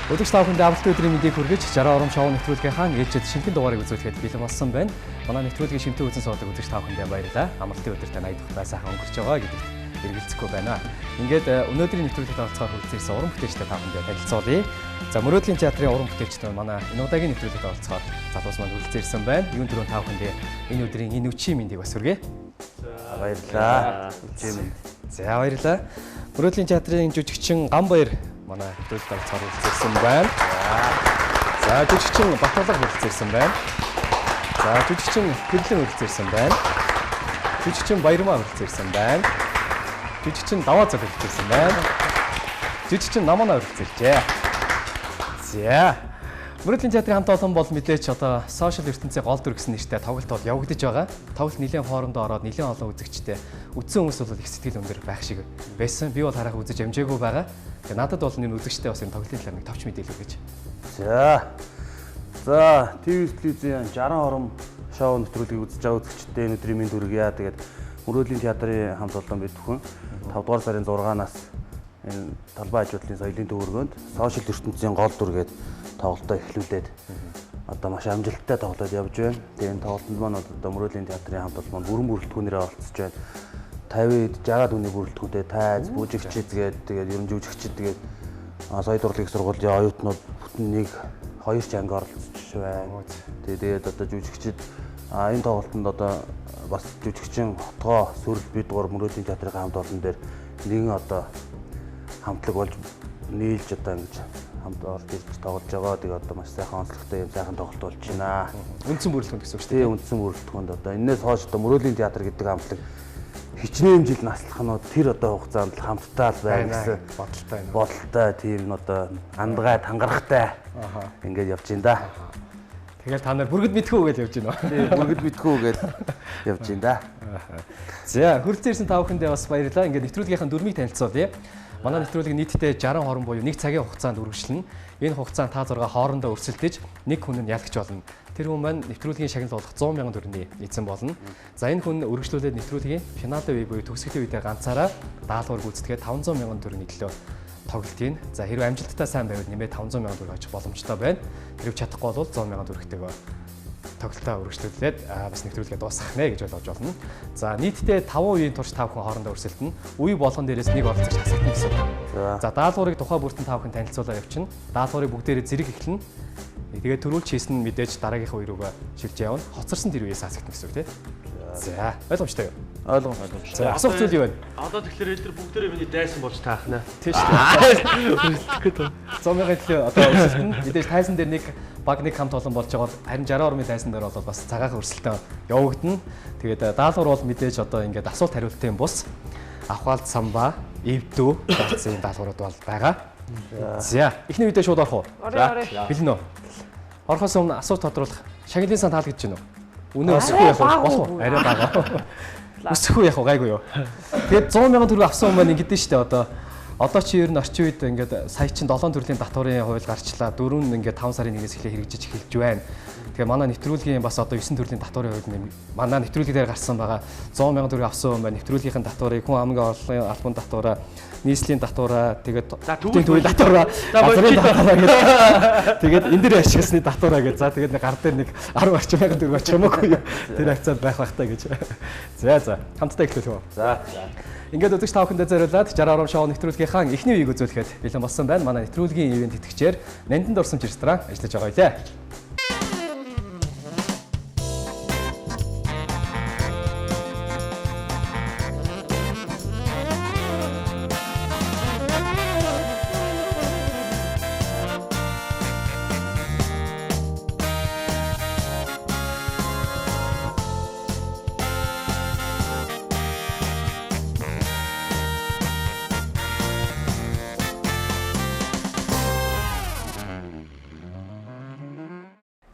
Өдөрч та бүхэнд амралтын өдрийн мэндийг хүргэж 60 ором шоу нэвтрүүлгийнхаа ээлжид шинэхэн дугаарыг үзүүлэхэд бэлэн болсон байна. Манай нэвтрүүлгийн шимтэн үзэн суудаг өдөрч та бүхэндээ баярлалаа. Амралтын өдөр тань аялах бай сайхан өнгөрч байгаа гэдэгт эргэлзэхгүй байна. Ингээд өнөөдрийн нэвтрүүлэгт оролцохоор хүрэлцэн ирсэн уран бүтээлчтэй та бүхэндээ танилцуулъя. За, Мөрөөдлийн театрын уран бүтээлчтэй манай энэ удаагийн нэвтрүүлэгт оролцохоор залуус маань хүрэлцэн ирсэн байна. Юун түрүүн та бүхэндээ энэ өдрийн энэ үчийн мэндийг бас хүргэе. Баярлалаа. Үчийн мэнд. За, баярлалаа. Мөрөөдлийн театрын жүжигчин Гамбаяр манай нэвтрүүлэгт оролцохоор хүрэлцэн ирсэн байна. За, жүжигчин Батулга хүрэлцэн ирсэн байна. За, жүжигчин Тэрлэн хүрэлцэн ирсэн байна. Жүжигчин Баярмаа хүрэлцэн ирсэн байна. Жүжигчин Даваа зог хүрэлцэн ирсэн байна. Жүжигчин Намана хүрэлцэн иржээ. За. Мөрөөдлийн театрын хамт олон бол мэдээч одоо сошиал ертөнцийн гол дүр гэсэн нэртэй тоглолт бол явагдаж байгаа. Тоглолт нэлээд форумд ороод нэлээд олон үзэгчтэй үзсэн хүмүүс бол их сэтгэл өндөр байх шиг байсан. Би бол хараахан үзэж амжаагүй байгаа. Тэгээ надад бол энэ үзэгчтэй бас энэ тоглолтын талаар нэг товч мэдээлэл өгөөч. За. За, ТV телевизийн 60 хором шоу нэвтрүүлгийг үзэж байгаа үзэгчдээ энэ өдрийн мэнд хүргье. Тэгээд Мөрөөдлийн театрын хамт олон бид бүхэн 5 дугаар сарын 6-наас энэ талбай хажуудлын соёлын төвөргөнд сошиал ертөнцийн гол дүр гээд тоглолтоо эхлүүлээд одоо маш амжилттай тоглоод явж байна. Тэгээд энэ тоглолтод маань одоо Мөрөөдлийн театрын хамт олон маань бүрэн бүрэлдэхүүнээрээ оролцож байна. 50-д 60-аад хүний бүрэлдэхүүнтэй тайз, бүжигчид гээд тэгээд ерөн жүжигчид тэгээд соёл урлагийн сургуулийн оюутнууд бүтэн нэг хоёр ч анги оролцож байна. Тэгээд одоо жүжигчид энэ тоглолтод одоо бас жүжигчин Хотгоо, Сүрэл бид гур Мөрөөдлийн театрын хамт олон дээр нэгэн одоо хамтлаг болж нийлж одоо ингэж хамт орж ирж тоглож байгаа. Тэгээ одоо маш сайхан онцлогтой юм сайхан тоглолт болж байна. Үндсэн бүрэлдэхүүн гэсэн үг шүү дээ. Тэгээ үндсэн бүрэлдэхүүнд одоо энээс хойш одоо Мөрөөдлийн театр гэдэг хамтлаг хичнээн жил наслах нь тэр одоо хугацаанд л хамтдаа л байна гэсэн бодолтой байна. Бодолтой тийм одоо андгай тангарахтай ингээд явж байна да. Тэгэл та нар бүргэд мэдхүү гэж явж байна. Тийм, бүргэд мэдхүү гэж явж байна да. За, хүрэлцэн ирсэн та бүхэндээ бас баярлалаа. Ингээд нэвтрүүлгийнхэн дүрмийг танилцуулъя. Манай нэвтрүүлэг нийтдээ 60 хорон буюу 1 цагийн хугацаанд үргэлжлэнэ. Энэ хугацаанд та 6 хоорондоо өрсөлдөж нэг хүн нь ялагч болно. Тэр хүн маань нэвтрүүлгийн шагнал болох 100 мянган төгрөгийн эзэн болно. За, энэ хүн үргэлжлүүлээд нэвтрүүлгийн финалийн үе буюу төгсгөлийн үедээ ганцаараа даалгавар гүйцэтгээд 500 мянган төгрөгийн төлөө тоглолт хийн. За, хэрвээ амжилттай сайн байвал нэмээд 500 мянган төгрөг очих боломжтой байна. Хэрв чадахгүй бол 100 мянган төгрөгтэйгөө тоглолтоо үргэлжлүүлээд бас нэвтрүүлгээ дуусгах нэ гэж ойлгож болно. За, нийтдээ 5 үеийн турш та бүхэн хоорондоо өрсөлдөнө. Үе болгон дээрээс нэг оролцогч хасагдана гэсэн үг. За, даалгаврыг тухай бүртэн та бүхэн танилцуулаа явуулчихна. Даалгаврыг бүгдээрээ зэрэг эхлэнэ. Тэгээд төрүүлж хийсэн нь мэдээж дараагийнхаа үе рүүгээ шилж явна. Хоцорсон тэр үеэс хасагдана гэсэн үг тий. За, ойлгомжтой юу? Ойлгомжтой. За, асуух зүйл юу вэ? Одоо тэгэхээр эдгээр бүгдээрээ миний дайсан болж таах нэ. Тийм шүү дээ. Өрсөлдөх гээд. 100 мянган төлөө одоо өрсөлдөнө. Мэдээж тайзан дээр нэг баг нэг хамт олон болж байгаа бол харин 60 ормын тайзан дээр бол бас цагаахан өрсөлдөөн явагдана. Тэгээд даалгавар бол мэдээж одоо ингээд асуулт хариултын бус авхаалт самба, эвдүү гэсэн даалгаврууд бол байгаа. За, эхний үедээ шууд орох уу? Орё, орё. Бэлэн үү? Орохоос өмнө асуулт тодруулах. Шагналын сан таалагдж байна уу? Үнэ өсөхгүй яах вэ? Болох уу? Арай бага. Өсөхгүй яах вэ? Гайгүй юу? Тэгээд 100 мянган төгрөг авсан хүмүүс маань ингэдэж штэ одоо. Одоо чи ер нь орчин үед ингээд сая чин 7 төрлийн татварын хууль гарчлаа. Дөрөв нь ингээд 5 сарын 1-ээс эхлээ хэрэгжиж эхэлж байна. Тэгээ манай нэвтрүүлгийн бас одоо 9 төрлийн татварын хууль нэм манай нэвтрүүлэг дээр гарсан байгаа. 100 мянган төгрөг авсан хүн байна. Нэвтрүүлгийнхэн татварыг, хүн амгийн орлогын албан татвараа, нийслэлийн татвараа, тэгээд тэгвэл төвийн татвараа, За, газрын татвараа гэдэг. Тэгээд энэ дээр ашигласны татвараа гэж. За, тэгээд нэг гар дээр нэг 10 орчим мянган төгрөг очих юм уу юу? Тэр хавцаанд байх байх та гэж. За, за. Хамтдаа эхлүүлэх үү? За. Ингээд үзэгч та бүхэндээ зориулаад 60 ором шоу нэвтрүүлгийнхаа эхний үеийг үзүүлэхэд бэлэн болсон байна. Манай нэвтрүүлгийн ивээн тэтгэгчээр Нандин дурсамж ресторан ажиллаж байгаа билээ.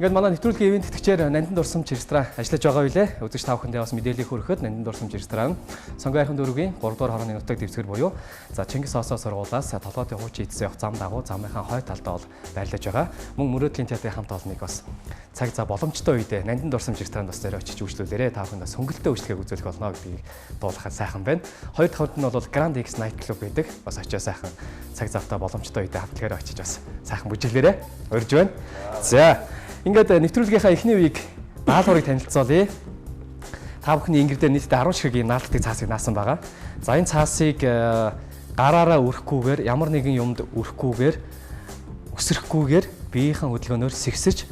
Ингээд манай нэвтрүүлгийн ивээн тэтгэгчээр Нандин дурсамж ресторан ажиллаж байгаа билээ. Үзэгч та бүхэндээ бас мэдээллийг хүргэхэд Нандин дурсамж ресторан Сонгон хайрхан дөрвгийн 3 дугаар хорооны нутаг дэвсгэр буюу за Чингис Осоо сургуулиас толгойн хуучин эдсээ явах зам дагуу замынхаа хой талдаа бол байрлаж байгаа. Мөн мөрөөдлийн театрын хамт олонныг бас цаг зав боломжтой үедээ Нандин дурсамж ресторанд бас зорио очиж үйлчлүүлээрэ. Та бүхэндээ сөнгөлтэй үйлчлэгийг үзүүлэх болно гэдгийг дуулахад сайхан байна. Хоёр дахь нь бол Grand X Night Club гэдэг бас очио сайхан цаг завтаа боломжтой үедээ хамтлагаараа очиж бас сайхан бүжиглээрэ. Урьж байна. За ингээд нэвтрүүлгийнхаа эхний үеийг даалгаврыг танилцуулъя. Та бүхний ингэр дээр нийтдээ 10 ширхэг ийм наалддаг цаасыг наасан байгаа. За энэ цаасыг гараараа өрөхгүйгээр ямар нэгэн юмд өрөхгүйгээр өсөрөхгүйгээр биеийнхэн хөдөлгөөнөөр сэгсэж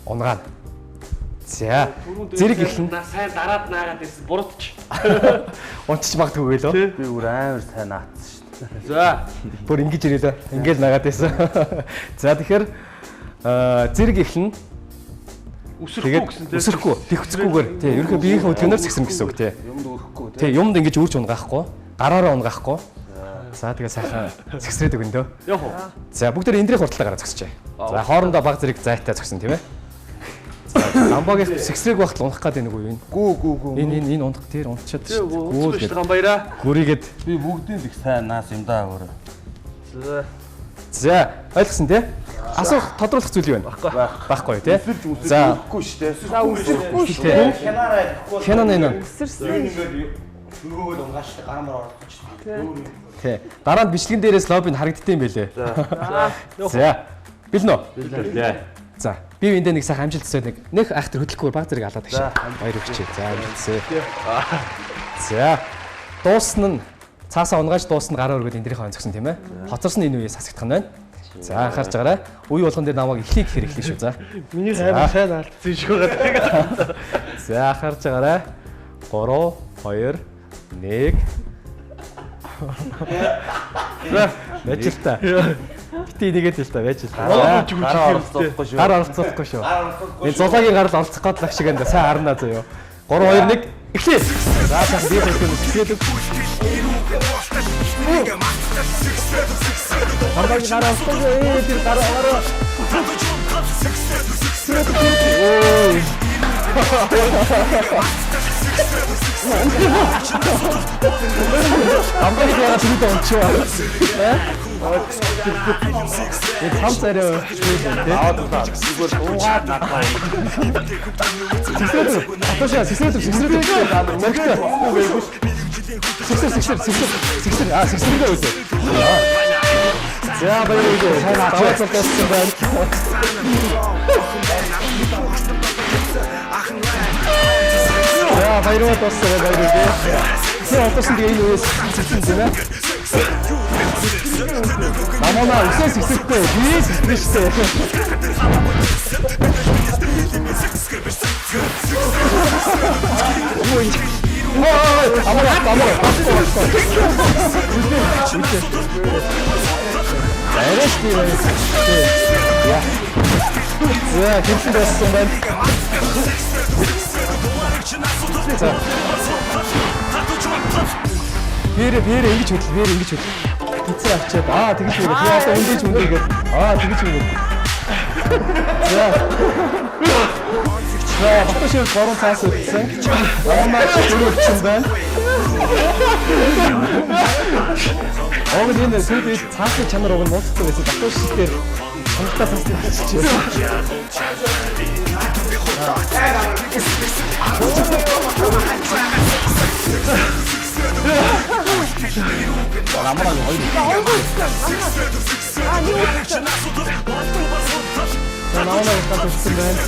унгаана. За зэрэг эхлэн сайн дараад наагаад ирсэн буруудч. Унчиж магадгүй гэлөө. Би бүр амар сайн наацсан шүү дээ. За бүр ингэж ирээлээ. Ингээл наагаад байсан. За тэгэхээр зэрэг эхлэн өсөрөхгүй гэсэн тийм. Өсөрөхгүй, тэвцэхгүйгээр тийм. Ерөнхийдөө биеийнхэн хөдөлгөөнөөр сэгсэн гэсэн үг тийм. Юмд өрөхгүй тийм. Юмд ингэж үрж унгаахгүй, гараараа унгаахгүй. За тэгээ сайхан сэгсрээд өгөн дөө. Яах вэ? За бүгдээр эндрийн хурдлаа гараа зогсожээ. За хоорондоо баг зэрэг зайтай зогсон тийм ээ. За Гамбагийн сэгсрээг багт унах гээд байна үгүй юу? Гүү гүү гүү. Энэ унах тэр унтчаад шүү дээ. Гүү л Гамбаяра. Гүрийгээд би бүгдийн их сайн наас юм даа өөрөө. За. За ойлгосон тий? Асуух тодруулах зүйл юу вэ? Байхгүй тий. За өсөхгүй шүү дээ. За өсөхгүй шүү дээ. Хянаараа ихгүй. Хянаа нэ. Өсөрсөн. Ингээд хөргөөгөөд унгааш шүү дээ. Гар мар оролцож шүү дээ. Тий. Дараа нь бичлэгэн дээрээс лоббинд харагддсан юм байлээ. За. Бэлнэ үү? Бэлнэ. За. Би эндээ нэг сайхан амжилт төсөө нэг айхтар хөдлөхгүй баг зэрэг алаад агш. Баяр өгчээ. За амжилт төсөө. За. Дуусна нь цаасаа унгааж дуусна гараа өргөл эндрийн хон зөксөн тийм ээ. Хоцорсон энэ үеэс хасагдах нь байна. За анхаарч байгаарай. Үе болгон дээр намайг эхлэх гэхээр эхлэх шүү за. Миний амар сайн алдсан шиг байгаа. За анхаарч байгаарай. 3 2 1. За байж л та. Бити нэгээд л та байж л та. Гараа оролцохгүй шүү. Гар оролцохгүй шүү. Энэ зулаагийн гарал оролцох гээд л шиг энэ сайн харна заяо. 3 2 1 эхлэе. За сайхан бие хөдөлгөөн сэтгэл. Хамбагийн гараа оролцохгүй. Тэр гараа гараа. Ой. Хамбагийн гараа түрүүдээ унчаа. Энэ цам царай тий. Аваад удаа. Зүгээр дуугаад надлаа. Сэгсрээд. Атошаа сэгсрээд сэгсрээд. Мөрөгтэй. Сэгсэр сэгсэр сэгсэр сэгсэр аа сэгсрээ үзээ. За баярлалаа. Сайн аваад болсон байна. За баярлалаа болсон баярлалаа. Тэр одоосон тэгээ энэ үеэс сэгсэн тийм ээ. Намаа үсээ сэгсэхгүй би сэгсэн шүү дээ. Ой, амара амара. Арайч тийм байна. Я. За, хинтэн болсон байна. За. Бэрэ бэрэ ингэж хөдөл, бэрэ ингэж хөдөл. Гизээ авчиад аа тэгж үгээд. Би одоо өндөөж өндөөгээд аа тэгж үгээд. За. За, Батушев 3 цаас үлдсэн. Намаа дөрөв байна. Уг нь энэ сүйд үед цаасны чанар уг нь муудсан байсан. Батушев дээр чанартай цаасны болчихжээ. Намаа хоёр. Намаа гацсан байна.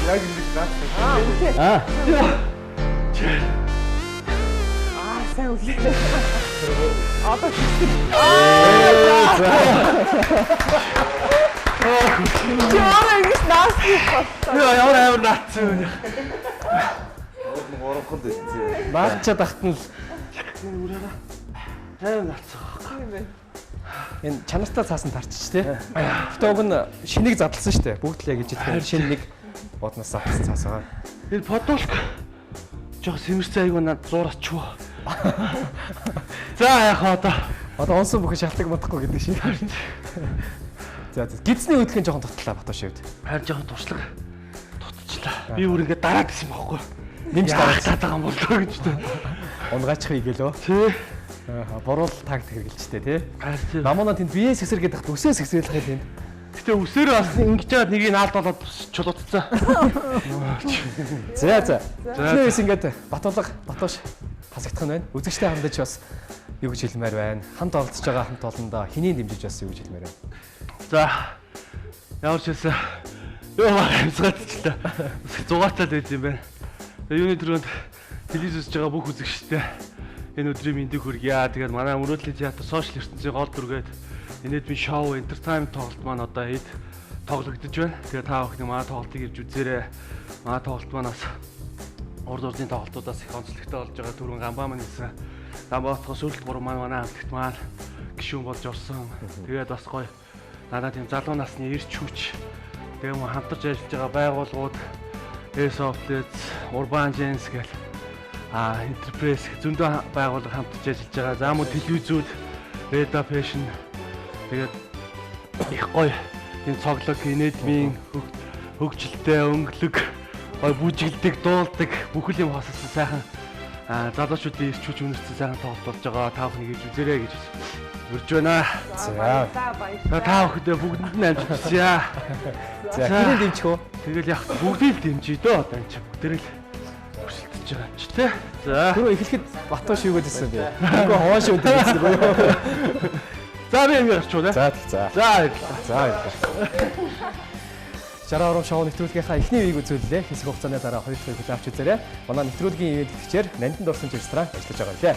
Яг ингэж наацсан. Аа. Аа сайн үлээ. Одоо хийсэн. Чи өөрөө ингэж наасан боллоо. Ямар амар наацсан юм. Гуравхан дийсэн. Наачаад ахтан л Амар наацсан. Тийм ээ. Энэ чанартай цаасан тарчиж тий. Гэтэ уг нь шинийг задлсан шүү дээ. Бүгд л яг ижил шинэ нэг бодноос задлсан цаас байгаа. Энэ подолк. Жог сэмэрсэн айгуу над зуурачгүй. За яах вэ одоо? Одоо онсон бүхэн шалтгаан бодохгүй гэдэг шиг. За гидсний хөдөлгөөн жоохон тутлаа Батууш хувьд. Харин жоохон туршлага дутчихлаа. Би бүр ингээд дараад гисэн байхгүй. Нэмж дараад байгаа юм боллоо гэж тэ. Унгаачих ийгэлөө. Тий. Буруу тактик хэрэгжилжтэй тий. Намуунаа тэнд бие сэгсэр гэдэг хат үсээ сэгсрэлэх юм тэнд. Гэтэ үсээрээ бас ингэж яагаад нэгийг наалд болоод чулуутцсан. За за. Эхнээс ингээд Батулга Батууш хасагдах нь байна. Үзэгчтэй хандаж бас юу гэж хэлмээр байна. Хамт оролцож байгаа хамт олондоо хэнийг дэмжиж бас юу гэж хэлмээр байна. За. Ямар ч байсан юу амьсгаадчихлаа. Зугаатал байд юм байна. Юуны түрүүнд телевиз үзэж байгаа бүх үзэгчтэй энэ өдрийн мэндийг хүргье. Тэгээд манай мөрөөдлийн театр сошиал ертөнцийн гол дүргээд инээдмийн шоу entertainment тоглолт маань одоо хэд тоглогдож байна. Тэгээд та бүхний манай тоглолтыг ирж үзээрэй. Манай тоглолт маань бас урд урдын тоглолтуудаас их онцлогтой болж байгаа. Түрүүн Гамбаа маань хэлсэн. Гамбаа отгоо сүүлд 3 маань манай хамтлагт маань гишүүн болж орсон. Тэгээд бас гоё. Надад тийм залуу насны эрч хүч тэгээд мөн хамтарч ажиллаж байгаа байгууллагууд S-Outlets, Urban Gens гэл Enterprise зөндөө байгууллага хамтарч ажиллаж байгаа. За мөн телевизүүд, Reda Fashion тэгээд их гоё тийм цоглог, инээдмийн хөгжилтэй, өнгөлөг, гоё бүжиглдэг, дуулдаг бүхэл юм хосолсон сайхан залуучуудын эрч хүч үнэрсэн сайхан тоглолт болж байгаа. Та бүхнийг ирж үзээрэй гэж урьж байна. За баярлалаа. Та бүхэндээ бүгдэнд нь амжилт хүсье. За хэнийг дэмжих үү? Тэгэл яг бүгдийг л дэмжиж дөө одоо энэ чинь бүгдээрээ л өрсөлдөж байгаа юм чи тэ. За. Түрүү эхлэхэд Батууш юу гэдсэн бэ? Үгүй хоош юу гэсэн үү? За би ингэ гарчуу тэ. За тэг за. За баярлалаа. За баярлалаа. 60 ором шоу нэвтрүүлгийнхаа эхний үеийг үзүүллээ. Хэсэг хугацааны дараа хоёр дахь үеийг хүлээн авч үзээрэй. Манай нэвтрүүлгийн ивээн тэтгэгчээр Нандин дурсамж ресторан ажиллаж байгаа билээ.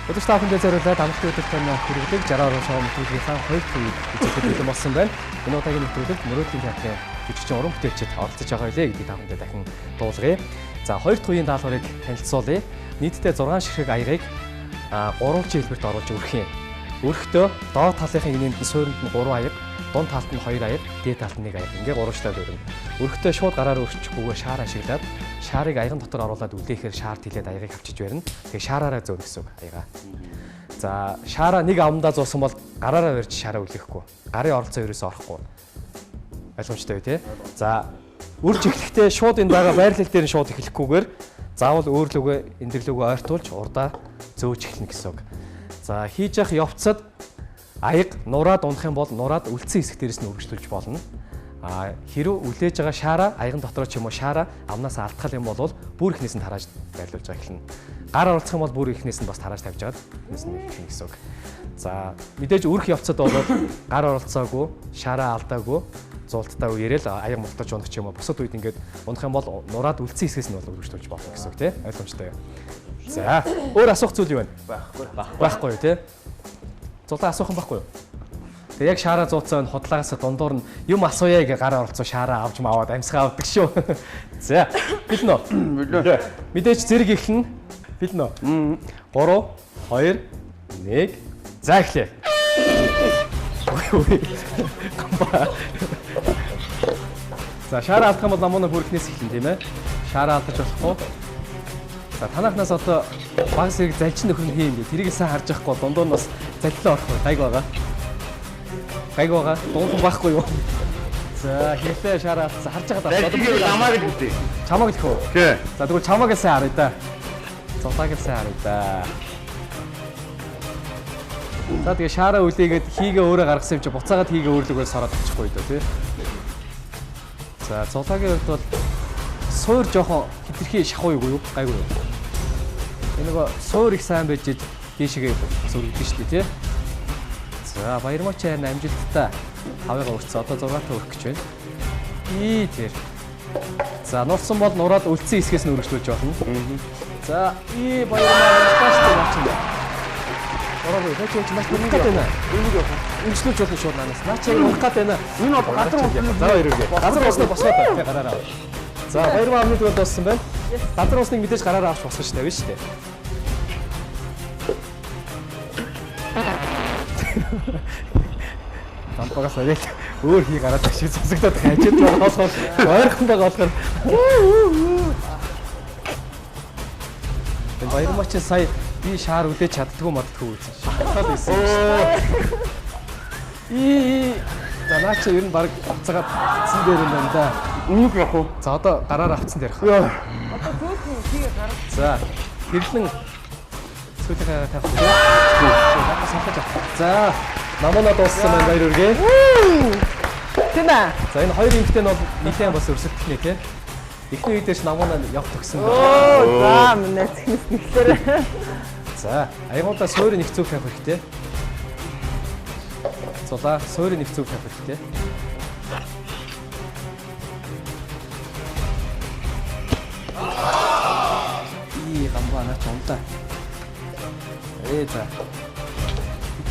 Өдөр та бүхэндээ зориулаад амралтын өдөр тань хэрэглэг 60 орон шоу нэвтрүүлгийнхаа хоёр дахь үеийг үзэхэд бэлэн болсон байна. Энэ удаагийн нэвтрүүлэгт мөрөөдлийн театрын жүжигчин уран бүтээлчид оролцож байгаа билээ гэдгийг та бүхэндээ дахин дуулгая. За хоёр дахь үеийн даалгаврыг танилцуулъя. Нийтдээ 6 ширхэг аягийг гурвалжин хэлбэрт оруулж өрөх юм. Өрөхдөө доод талынхын энэнд нь суурьнд нь 3 аяг, дунд талд нь 2 аяг, дээд талд нь 1 аяг. Ингээ гурвалжлаад өрнө. Өрөхдөө шууд гараар өрчихгүйгээр шаар ашиглаад шаарыг аяган дотор оруулаад үлээхээр шаар тэлээд аягийг авчиж барина. Тэгээ шаараараа зөөнө гэсэн үг аягаа. За шаараа нэг амдаа зуусан бол гараараа барьж шаараа үлээхгүй. Гарын оролцоо ерөөсөө орохгүй. Ойлгомжтой үү те? За үрж эхлэхдээ шууд энэ байгаа байрлал дээр нь шууд эхлэхгүйгээр заавал өөрлөгөө эндэрлөгөө ойртуулж урдаа зөөж эхэлнэ гэсэн үг. За хийж явах явцад аяг нураад унах юм бол нураад үлдсэн хэсэг дээрээс нь үргэлжлүүлж болно. А хэрв үлээж байгаа шаараа аяган дотроо ч юм уу шаараа амнаас алдах юм бол бүр ихнээс нь тарааж байрлуулж байгаа эхэлнэ. Гар оролцох юм бол бүр ихнээс нь бас тарааж тавьж байгаад ихнээс нь эхэлнэ гэсэн үг. За мэдээж өрх явцад бол гар оролцоогүй, шаараа алдаагүй зуулттай үеэрээ л аяг мултаж унах ч юм уу бусад үед ингээд унах юм бол нураад үлдсэн хэсгээс нь бол өргөжлүүлж болно гэсэн үг тий. Ойлгомжтой. За өөр асуух зүйл юу вэ? Байхгүй. Байхгүй тий. Зулаа асуух юм байхгүй юу? Тэгээ яг шаараа зууцсан худлаагаас дундуур нь юм асууя гэж гар оролцоо шаараа авч маваад амьсгаа авдаг шүү. За бэлэн үү? Бэлэн. Мэдээж зэрэг эхлэнэ. Бэлэн үү? 3 2 1 За эхлэе. Гамба. За шаараа алдах юм бол намууна бүрхнээс эхлэн тийм ээ. Шаараа алдаж болохгүй. За танахнаас одоо баг зэрэг залчин нөхөр нь хийм гэ. Тэрийг сайн харж байхгүй дундуур нь бас заллаа орохгүй. Гайг байгаа. Гайг байгаа. Дуухан байхгүй юу? За хэлээ шаараа алдсан. Харж байгаа даа. Одоо намайг л үгүй. Чамааг л хөө. Тий. За тэгвэл чамааг л сайн харъя да. Зулааг л сайн харъя да. За тэгээ шаараа үлээгээд хийгээ өөрөө гаргасан юм чи буцаагаад хийгээ өөрлөгөөр сороод авчихгүй дөө тий. За зулаагийн хувьд бол суур жоохон хитрхи шахуу юу юу гайгүй юу. Энэ нөгөө суур их сайн байж дийшгээ сүрэгдэн шүү дээ тий. За Баярмаач харин амжилттай хавыгаа өртсөн. Одоо 6 та өрөх гэж байна. Ий тэр. За нурсан бол нураад үлдсэн хэсгээс нь өргөжлүүлж болно. За ий Баярмаа унтаа шүү дээ наа чинь. Ороогүй наа чи маш унах гээд байна. Энийг явах. Өргөжлүүлж болно шууд наанаас. Наа чи унах гээд байна. Энэ бол газар уусна. За баяр үргээ. Газар уусна босгоод тий гараараа. За Баярмаа амны түгэнд дууссан байна. Газар усныг мэдээж гараараа авч босгож тавина шүү дээ. Тампагаас арай өөр хий гараад шиг сонсогдоод байгаа. Ажид байгаа болохоор ойрхон байгаа болохоор. Энэ Баярмаа чи сая би шаар үлээж чаддгүй маддгүй үзсэн. Шахаад байсан юм шүү. Ий. За наа чи ер нь баг авцаагаад авцсан дээр юм байна да. Энийг явах уу? За одоо гараар авцсан дээр. Одоо зөөлхөн хийгээ гарах. За хэрлэн сүүлийнхээ тавих. За салгаж авах. За намуна дууссан байна баяр үргээ. Тийм ээ. За энэ хоёр эмэгтэй нь бол нэлээд бас өрсөлдөх нэ тий. Эхний үедээ ч намуна явт өгсөн байна. Оо за минь цэгнэс нэхлээр. За аягуулаа суурь нэг зүг тавих хэрэгтэй. Зулаа суурь нэг зүг тавих хэрэгтэй. Ий гамбаа наач унлаа. Ээ за.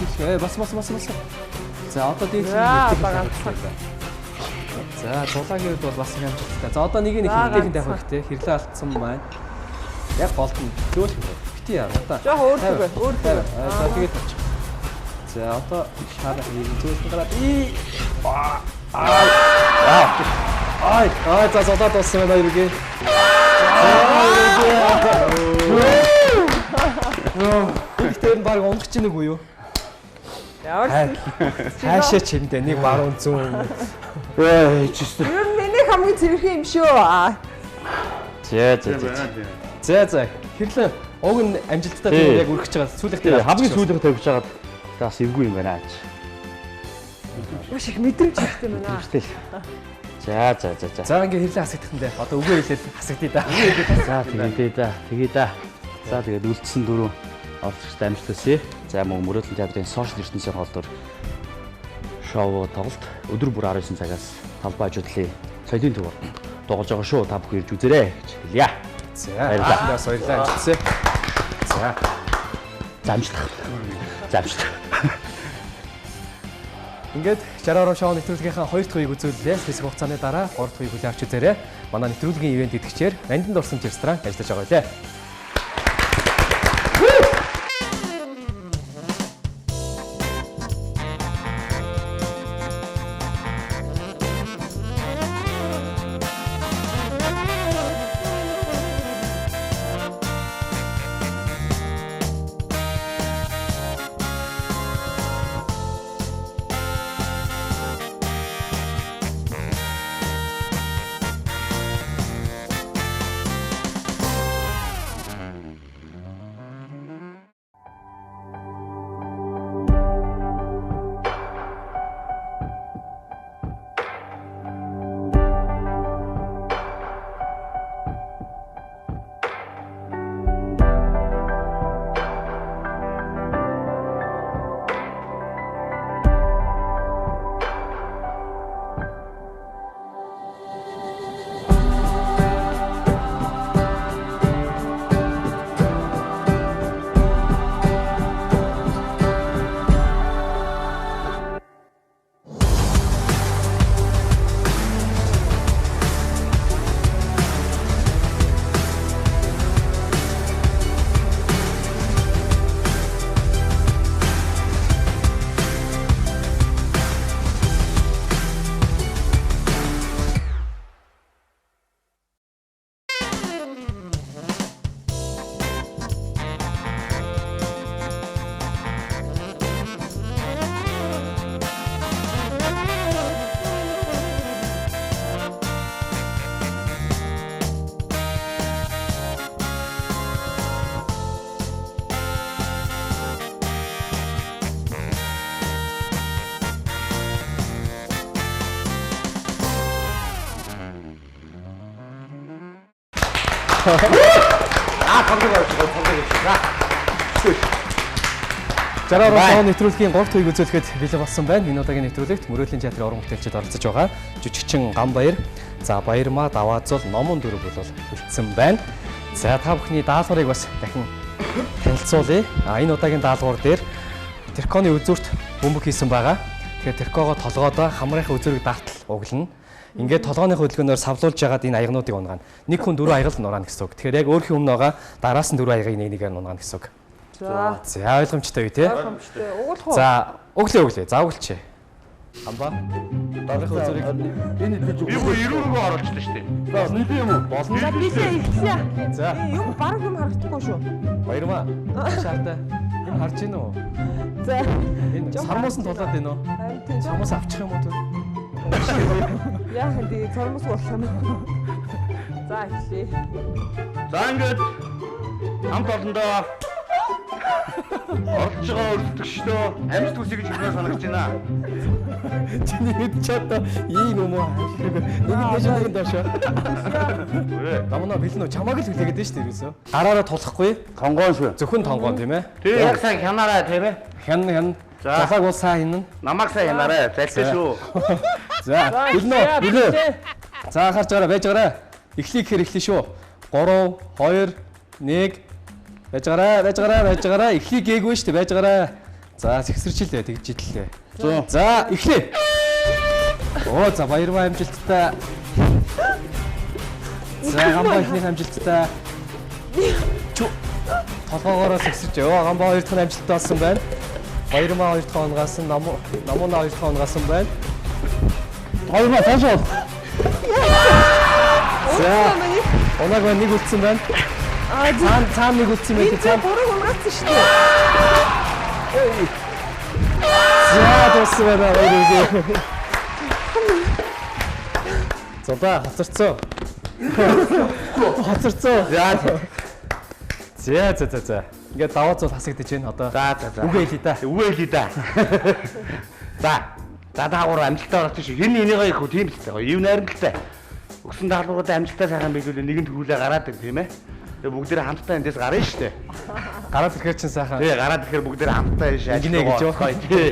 Итгэх бас бас бас бас. За одоо дээд За, нэг одоо хэрэгтэй. За зулаагийн хувьд бол бас их амжилттай. За одоо нэг нэг хэрэгтэй тавих хэрэгтэй. Хэрлээ алдсан маань. Яг голд нь зөөлөх юм. Бити яа одоо. Жохо өөр зүг өөр зүг. За тэгээд тавчих. За одоо шаараа зөөлхөн гараад ий. Аа. Ай, ай за зулаа дууссан байна ерөгээ. Гэхдээ энэ баг унах чинь үгүй юу? Ямар ч Хаашаа чимдээ нэг баруун зүүн. Ээ чист. Ер нь миний хамгийн цэвэрхэн юм шүү. Аа. За за за. За за хэрлээ уг нь амжилттай тийм яг өргөж байгаа сүүлийнх Тэгээ дээр хамгийн сүүлийнх тавьж хагаад бас эвгүй юм байна аач. Маш их мэдрэмж хэрэгтэй байна. Тэгэл. За за за за. За ингээ хэрлээ хасагдах нь дээ. Одоо үгүй хэлээд хасагдъя да. За тэгээ да. Тэгээ да. За тэгээд үлдсэн дөрөв оролцогчтой амжилт хүсье. За мөн Мөрөөдлийн театрын сошиал ертөнцийн хоолдор шоу тоглолт өдөр бүр 19 цагаас талбай хажуудлын соёлын төв тоглож байгаа шүү. Та бүхэн ирж үзээрэй гэж хэлье. За Баярлалаа. баярлалаа. Баярлалаа амжилт хүсье. За За амжилт. За амжилт. Ингээд 60 орон шоу нэвтрүүлгийнхаа 2 дахь үеийг үзүүллээ. Хэсэг хугацааны дараа 3 дахь үеийг хүлээн авч үзээрэй. Манай нэвтрүүлгийн ивент идэвхжээр Нандин дурсамж ресторан ажиллаж байгаа билээ. Аа тоглог авч байгаа тоглог авч. За. 60 орон шоу нэвтрүүлгийн 3 дахь үеийг үзүүлэхэд бэлэн болсон байна. Энэ удаагийн нэвтрүүлэгт Мөрөөдлийн театрын уран бүтээлчид оролцож байгаа. Жүжигчин Гамбаяр, за Баярмаа, Даваазул, Номон дөрөв бол үлдсэн байна. За та бүхний даалгаврыг бас дахин танилцуулъя. А энэ удаагийн даалгавар дээр Терконы үзүүрт бөмбөг хийсэн байгаа. Тэгэхээр Теркогоо толгойдоо хамрынхаа үзүүрийг дартал углана. Ингээд толгойн хөдөлгөөнөөр савлуулж ягаад энэ аягнуудыг унгаана. Нэг хүн дөрвөн аягалд нураана гэсэн үг. Тэгэхээр яг өөрхийн өмнө байгаа дараас нь дөрвөн аягийг нэг нэгээр нунаана гэсэн үг. За. За ойлгомжтой юу те? Ойлгомжтой. Угуулах уу? За өглөө өглөө. За өглөчээ. Амба. Дараах үзүүрийг Энэ хэдэж Би бүр 90 рүү оруулчихлаа шүү дээ. За нэлээ юм уу? болно. За билээ ихлээ. За. Юм бараг юм харагдахгүй шүү. Баярмаа. Шаартай. Юм харж гин үү? За. Энэ сармус нь тулаад байна уу? Харин тийм. Сармус авчих юм уу түр? Яах юм тий цормос болох юм. За эхлэе. За ингээд хамт олондоо оролцож байгаа өрсөлдөгчдөө амжилт хүсье гэж хэлмээр санагдаж байна. Чиний хэд ч одоо ийм юм уу? Нэг нь дэш нэг нь доош. Намнаа бэлэн үү? Чамааг л хүлээгээд байна шүү дээ ерөөсөө. Гараараа тулахгүй. Тонгоон шүү. Зөвхөн тонгоон тийм ээ. Яг сайн хянаарай тийм ээ. Хян хян. За. Тулааг бол сайн хянана. Намайг сайн хянаарай. Залтай шүү. За бэлэн үү? Бэлэн. За анхаарч байгаарай, байж байгаарай. Эхлэе гэхээр эхлэе шүү. 3 2 1 байж байгаарай, байж байгаарай, байж байгаарай. Эхлэе гээгүй шүү дээ, байж байгаарай. За сэгсэрч илээ, тэгж идлээ. За эхлэе. Оо за баярмаа амжилттай. За гамбаа эхнийх амжилттай. Чү. Толгоогоороо сэгсэрч. Оо гамбаа хоёр дахь нь амжилттай болсон байна. Баярмаа хоёр дахь онгоос нь намууна хоёр дахь онгоос нь байна. Хоёрмаа цаашаа. За. Унааг байна нэг үлдсэн байна. Аа Цаана цаана нэг үлдсэн байх энэ цаана. буруу өмрөөцсөн шүү дээ. За дууссан байна баяр үгүй. Зулаа хоцорцоо. Хоцорцоо. За За за за за. Ингээд даваа зул хасагдаж байна одоо. за за. Үгээ хэлье да. Үгээ хэлье да. За. За та гурав амжилттай оролцсон шүү. Хин энийгээ их үү тийм л дээ. Ив найрамдалтай. Өгсөн даалгавруудаа амжилттай сайхан биелүүлээ нэгэн төгрөлөө гараад ир тийм ээ. Тэгээ бүгдээрээ хамтдаа эндээс гарна шүү дээ. Гараад ирэхээр чинь сайхан. Тэгээ гараад ирэхээр бүгдээрээ хамтдаа иш Ингэнэ гэж юу? Тий.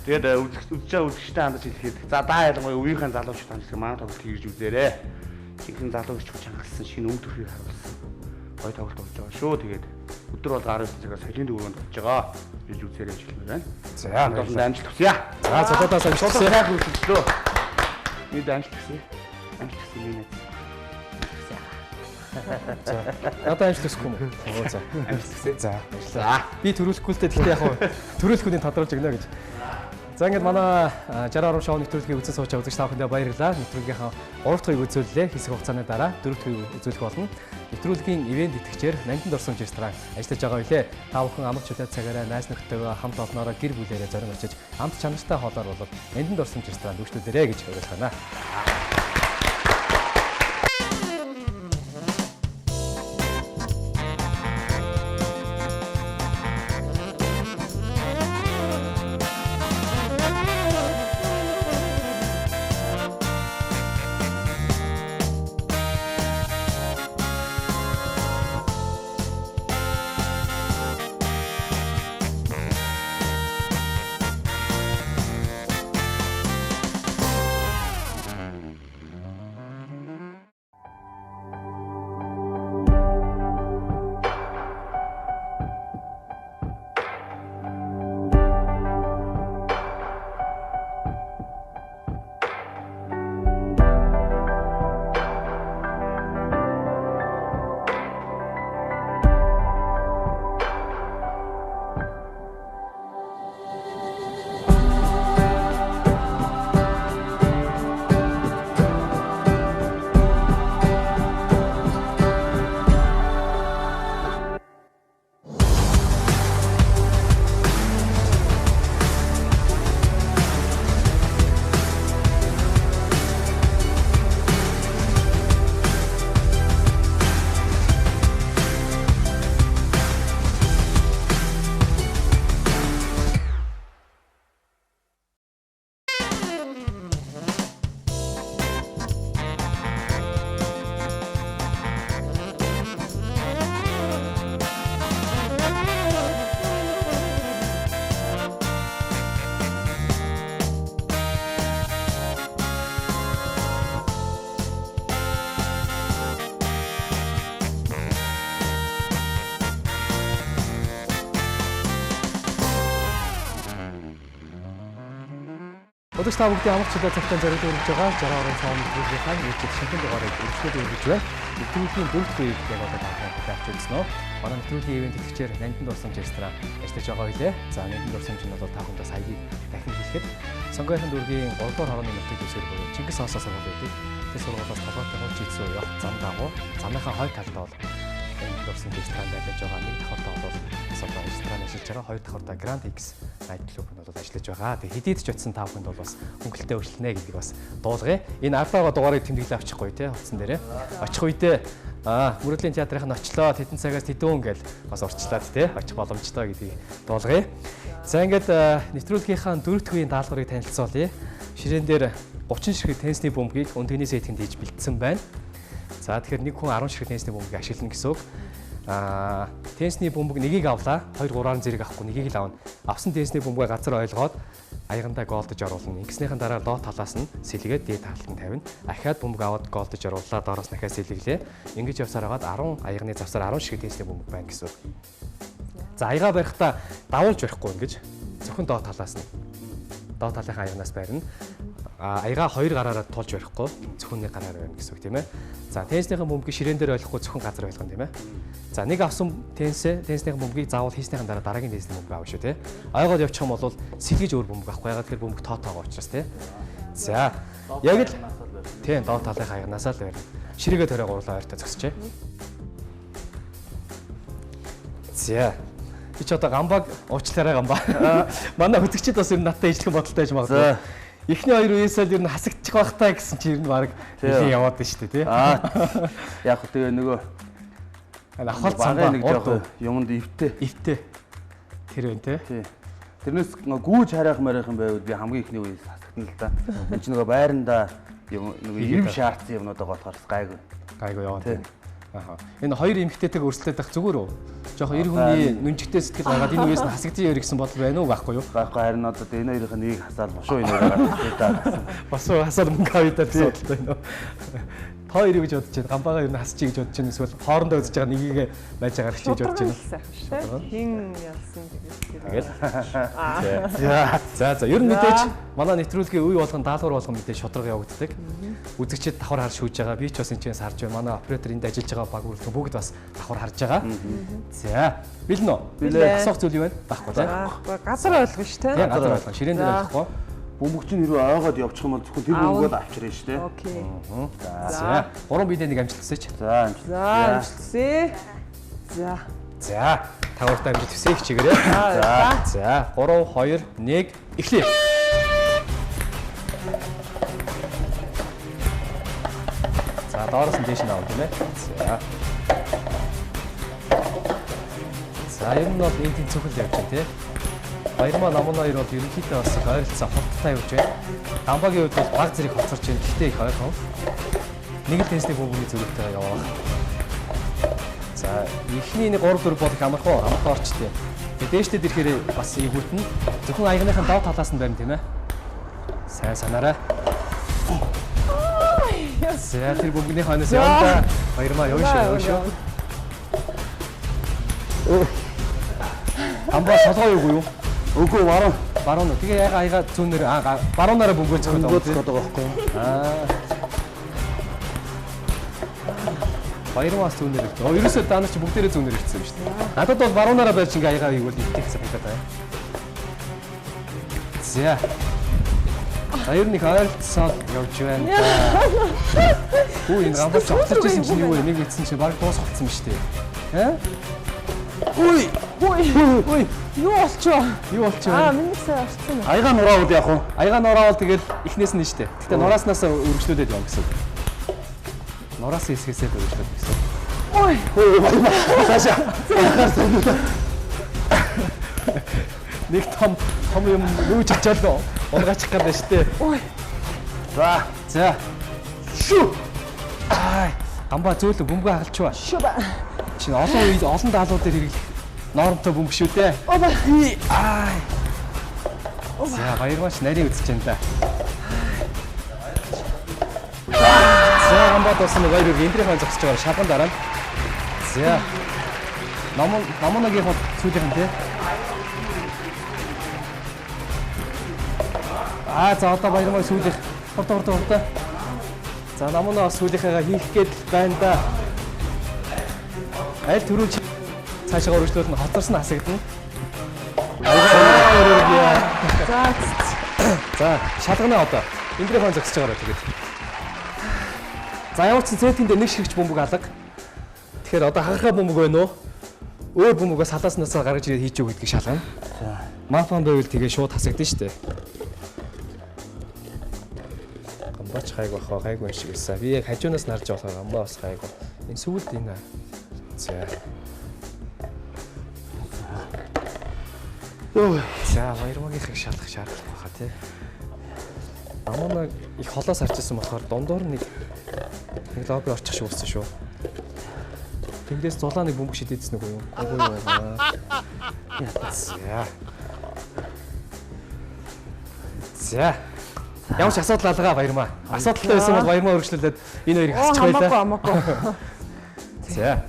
Тэгээд үзэж байгаа үзэгчтэй хандаж хэлэхэд за даа ялангуяа үеийнхэн залуучууд хандаж манай тоглолт хийж үзээрэй. Жинхэнэ залуу гिचүү чангалсан шинэ өнгө төрхийг харуулсан. Гоё тоглолт болж байгаа шүү. Тэгээд өдөр бол 19 цагаас соёлын төгрөнд болж байгаа. Ирж үзээрэй гэж хэлмээр байна. За Хамт олондоо амжилт хүсье. За зулаадаас амжилт Сулаа хүсье. сайхан үзэлтлөө. Бид амжилт хүсье. Амжилт хүсье миний найз. Надад амжилт хүсэхгүй юм уу? Оо за. Амжилт хүсье. За баярлалаа. Би төрүүлэхгүй л дээ. Гэхдээ яг хуу төрүүлэхүүдийн тодруулж өгнө гэж. За ингээд манай 60 орон шоу нэвтрүүлгийг үзэн сууч үзэгч та бүхэндээ баярлалаа. Нэвтрүүлгийнхаа 3 дахь үеийг үзүүллээ. Хэсэг хугацааны дараа 4 дахь үеийг үзүүлэх болно. Нэвтрүүлгийн ивент итгэгчээр Нандин дорсомж ресторан ажиллаж байгаа билээ. Та бүхэн амар чөлөө цагаараа найз нөхдөдөө хамт олноороо гэр бүлээрээ зорин очиж амт чанартай хоолоор болоод Нандин дорсомж ресторанд үйлчлүүлээрэ гэж уриалж байна. Өдөж та бүгдийн амарч чөлөө цагтаа зориулж өргөж байгаа 60 орон цаон нэвтрүүлгийнхаа нийтлэл шинэхэн дугаарыг үргэлжлүүлж өргөж байна. Нэвтрүүлгийн дөрөвд үеийг яг одоо та бүхэн авч үзсэн үү? Манай нэвтрүүлгийн ивээн тэтгэгчээр Нандин дурсамж ресторан ажиллаж байгаа билээ. За Нандин дурсамж нь бол та бүхэндээ саяыг дахин хэлэхэд Сонгойхон дүүргийн 3 дугаар хорооны нутаг дэвсгэр буюу Чингис хосоо сургууль байдаг. Тэр сургуулиас толгойтой хурц ийцүү явах зам дагуу замынхаа хойд талд бол Нандин дурсамж ресторан ажиллаж байгаа. Нэг давхартаа бол бас одоо ресторан ажиллаж байгаа. Хоёр давхартаа Grand X Night Club нь бол ажиллаж байгаа. Тэгээ хэдийд ч очсон та бүхэнд бол бас хөнгөлөлтөй өршлөнэ гэдгийг бас дуулгая. Энэ ардаага дугаарыг тэмдэглээ авчихгүй те хувцсан дээрээ. Очих үедээ Мөрөөдлийн театрын нь очлоо. Тэдэн цагаас тэдүүн гэл бас урчлаад те очих боломжтой гэдгийг дуулгая. За ингээд нэвтрүүлгийнхаа дөрөвт үеийн даалгаврыг танилцуулъя. Ширээн дээр 30 ширхэг теннисний бөмбөгийг өндөгний сетэнд хийж бэлдсэн байна. За тэгэхээр нэг хүн 10 ширхэг теннисний бөмбөгийг ашиглана гэсэн үг. Теннисний бөмбөг нэгийг авлаа. 2 3-аар зэрэг авахгүй нэгийг л авна. Авсан теннисний бөмбөгээ газар ойлгоод аягандаа гоолдож оруулна. Ингэснийхэн дараа доод талаас нь сэлгээд дээд талд нь тавина. Ахиад бөмбөг аваад гоолдож орууллаа. Доороос нь ахиад сэлгэлээ. Ингэж явсаар хагаад 10 аягны завсаар 10 ширхэг теннисний бөмбөг байна гэсэн үг. За аягаа барихтаа давуулж барихгүй ингэж зөвхөн доод талаас нь доод талынхаа аягнаас барина. Аягаа хоёр гараараа тулж барихгүй зөвхөн нэг гараар барина гэсэн үг тийм ээ. За теннисийн бөмбөгийг ширээн дээр ойлгохгүй зөвхөн газар ойлгоно тийм ээ. За нэг авсан теннисийн бөмбөгийг заавал хийснийхэн дараа дараагийн теннисний бөмбөг авах шүү тийм. Ойгоод явчих юм бол сэлгэж өөр бөмбөг авахгүй. Ягаад тэгэхээр бөмбөг тоо-тоогоо учраас тийм. За яг л тийм доод талынхаа аягнаасаа л барина. Ширээгээ төрөө гурлаа ойртой зогсчээ. За би ч одоо гамбаг уучлаарай гамбаа. Манай үзэгчид бас ер нь надтай ижлэхэн бодолтой байж магадгүй. Эхний хоёр үеэсээ л ер нь хасагдчих байх таа гэсэн чи ер нь баг нэлийн яваад байна шүү дээ тий. Яг тэгээ нөгөө авахал цамбаа нэг жоох юмд ивтэй. Ивтэй. Тэр байна тий. Тий. Тэрнээс гүүж харайх марайх юм байвал би хамгийн эхний үеэс хасагдана л да. Энд чи нөгөө байрандаа юм нөгөө ив шаардсан юмнууд байгаа болохоор гайгүй. Гайгүй яваад байна. Аха. Энэ хоёр эмэгтэйтэйг өрсөлдөд байх зүгээр үү? Жохо эр хүний нүнжигтэй сэтгэл гаргаад энэ үеэс нь хасагдсан яар гэсэн бодол байна уу байхгүй юу? Байхгүй харин одоо энэ хоёрын нэгийг хасаал бошуу энэ хоёроо гаргах. Босуу хасаал мөнгө авъя даа гэсэн бодолтой байна уу? Та хоёрыг гэж бодож байна. Гамбагаа ер нь хасчих гэж бодож байна. Эсвэл хоорондоо үзэж байгаа нэгийг байж гаргачих гэж бодож байна. Хин ялсан тэгэл. За за ер нь мэдээж манай нэвтрүүлгийн үе болгон даалгавар болгон мэдээж шудраг явагддаг. Үзэгчид давхар харж шүүж байгаа. Би ч бас энэ чинь харж байна. Манай оператор энд ажиллаж байгаа баг бүрэлдэхүүн бүгд бас давхар харж байгаа. За бэлэн үү? Бэлэн. Асуух зүйл юу байна? Байхгүй тийм. Газар ойлгоно шүү дээ. Газар ойлгоно. Ширээн дээр ойлгохгүй. Бөмбөг чинь хэрвээ ойгоод явчих юм бол зөвхөн тэр бөмбөгөө л авчирна шүү дээ. Окей. За. Гурван биедээ нэг амжилт хүсэж. За амжилт. За амжилт. За. За. Та гуравтаа амжилт хүсье хичээгээрэй. За. За. 3 2 1 эхлэе. За доороос нь дээш нь авах тийм ээ. За. За ер нь бол энэ тэнцвэрхэл явж байна тийм. Баярмаа намын хоёр бол ерөнхийдөө бас их ойролцоо хурдтай явж байна. Гамбагийн хувьд бол баг зэрэг хоцорч байна. Гэхдээ их ойрхон. Нэг л теннисний бөмбөгийн зөрүүтэй явах. За эхний нэг 3 4 бол их амархан амархан орчтой. Тэгээ дээшлээд ирэхээр бас эвгүүтэн. Зөвхөн аягныхын дав талаас нь барина тийм ээ. Сайн санаарай. За тэр бөмбөгний хойноос явна да. Баярмаа явна шүү, явна шүү. Гамбаа солгоо юугүй юу? Үгүй баруун. Баруун уу? Тэгээ яга аяга зүүнээр баруунаараа бөмбөгөө зөхөд байгаа байгаа байхгүй юу? Баярмаас зүүнээр ирсэн. Оо ерөөсөө даа нар чи бүгдээрээ зүүнээр ирсэн юм шүү дээ. Надад бол баруунаараа барьж ингээ аяга хийгвэл ивтэх санагдаад байна. За. За ер нь их ойролцоод явж байна да. Хүү энэ гамбарч хоцорч ирсэн чинь юу вэ? Нэг мэдсэн чинь баг дуусах болсон юм шүү дээ. Э? Үй! Үй! Юу болчихоо? Юу болчихоо? Миний сайн орсон уу? Аягаа нураавал яах вэ? Аягаа нураавал тэгэл эхнээс нь штэ. Гэтэ нурааснаас өргөжлүүлээд явна гэсэн үг. Нураас хэсгээсээ өргөжлүүлээд гэсэн. Ой! Цаашаа. Анхаар сонирхол. Нэг том том юм нүүж очоод унгаачих гээд байна штэ. Ой! За. За. Шүү. Ай, гамбаа зөөлөн бөмбөгөө хагалчваа. Шүү ба. Чинь олон үед олон даалгавар дээр хэрэглэх нормтой бөмбөг шүү дээ. Оба. Ай. За баярмаач нарийн үзэж байна да. За гамбаа дуусна баяр үрг эндрийн хойно зогсож байгаа шалган дараа нь. За. Номоногийн хот сүүлийнх нь тий. Аа за одоо Баярмаа сүүлийнх. Хурдан. За Намунаа бас сүүлийнхээгээ хийх гээд байна да. Аль түрүүлж цаашаа өргөжлүүлнэ, хоцорсон хасагдана. За За шалгана одоо. Эндрийн хон зогсож байгаарай тэгээд. За ямар ч зээтгэн дээр нэг ширхч бөмбөг алга. Тэгэхээр одоо хагархай бөмбөг байна уу? Өөр бөмбөгөө салааснасаа гаргаж ирээд хийж өгөх гэдгийг шалгана. За. Мафон байвал тэгээ шууд хасагдана шүү дээ. Гамбач хайг бах хайг юм шиг байсан. Би яг хажуунаас нарж болохоор гамбаа бас хайг. Энэ сүүлд энэ. За. За Баярмагийнхыг шалгах шаардлага баха тий. Намунаа их холоос харж ирсэн болохоор дундуур нэг лобби орчих шиг болсон шүү. Тэндээс зулаа нэг бөмбөг шидээдсэн үгүй юу? Үгүй юу. За. За. Ямар ч асуудал алгаа Баярмаа. Асуудалтай байсан бол Баярмаа өргөжлүүлээд энэ хоёрыг хасчих байлаа. Хамаагүй. За.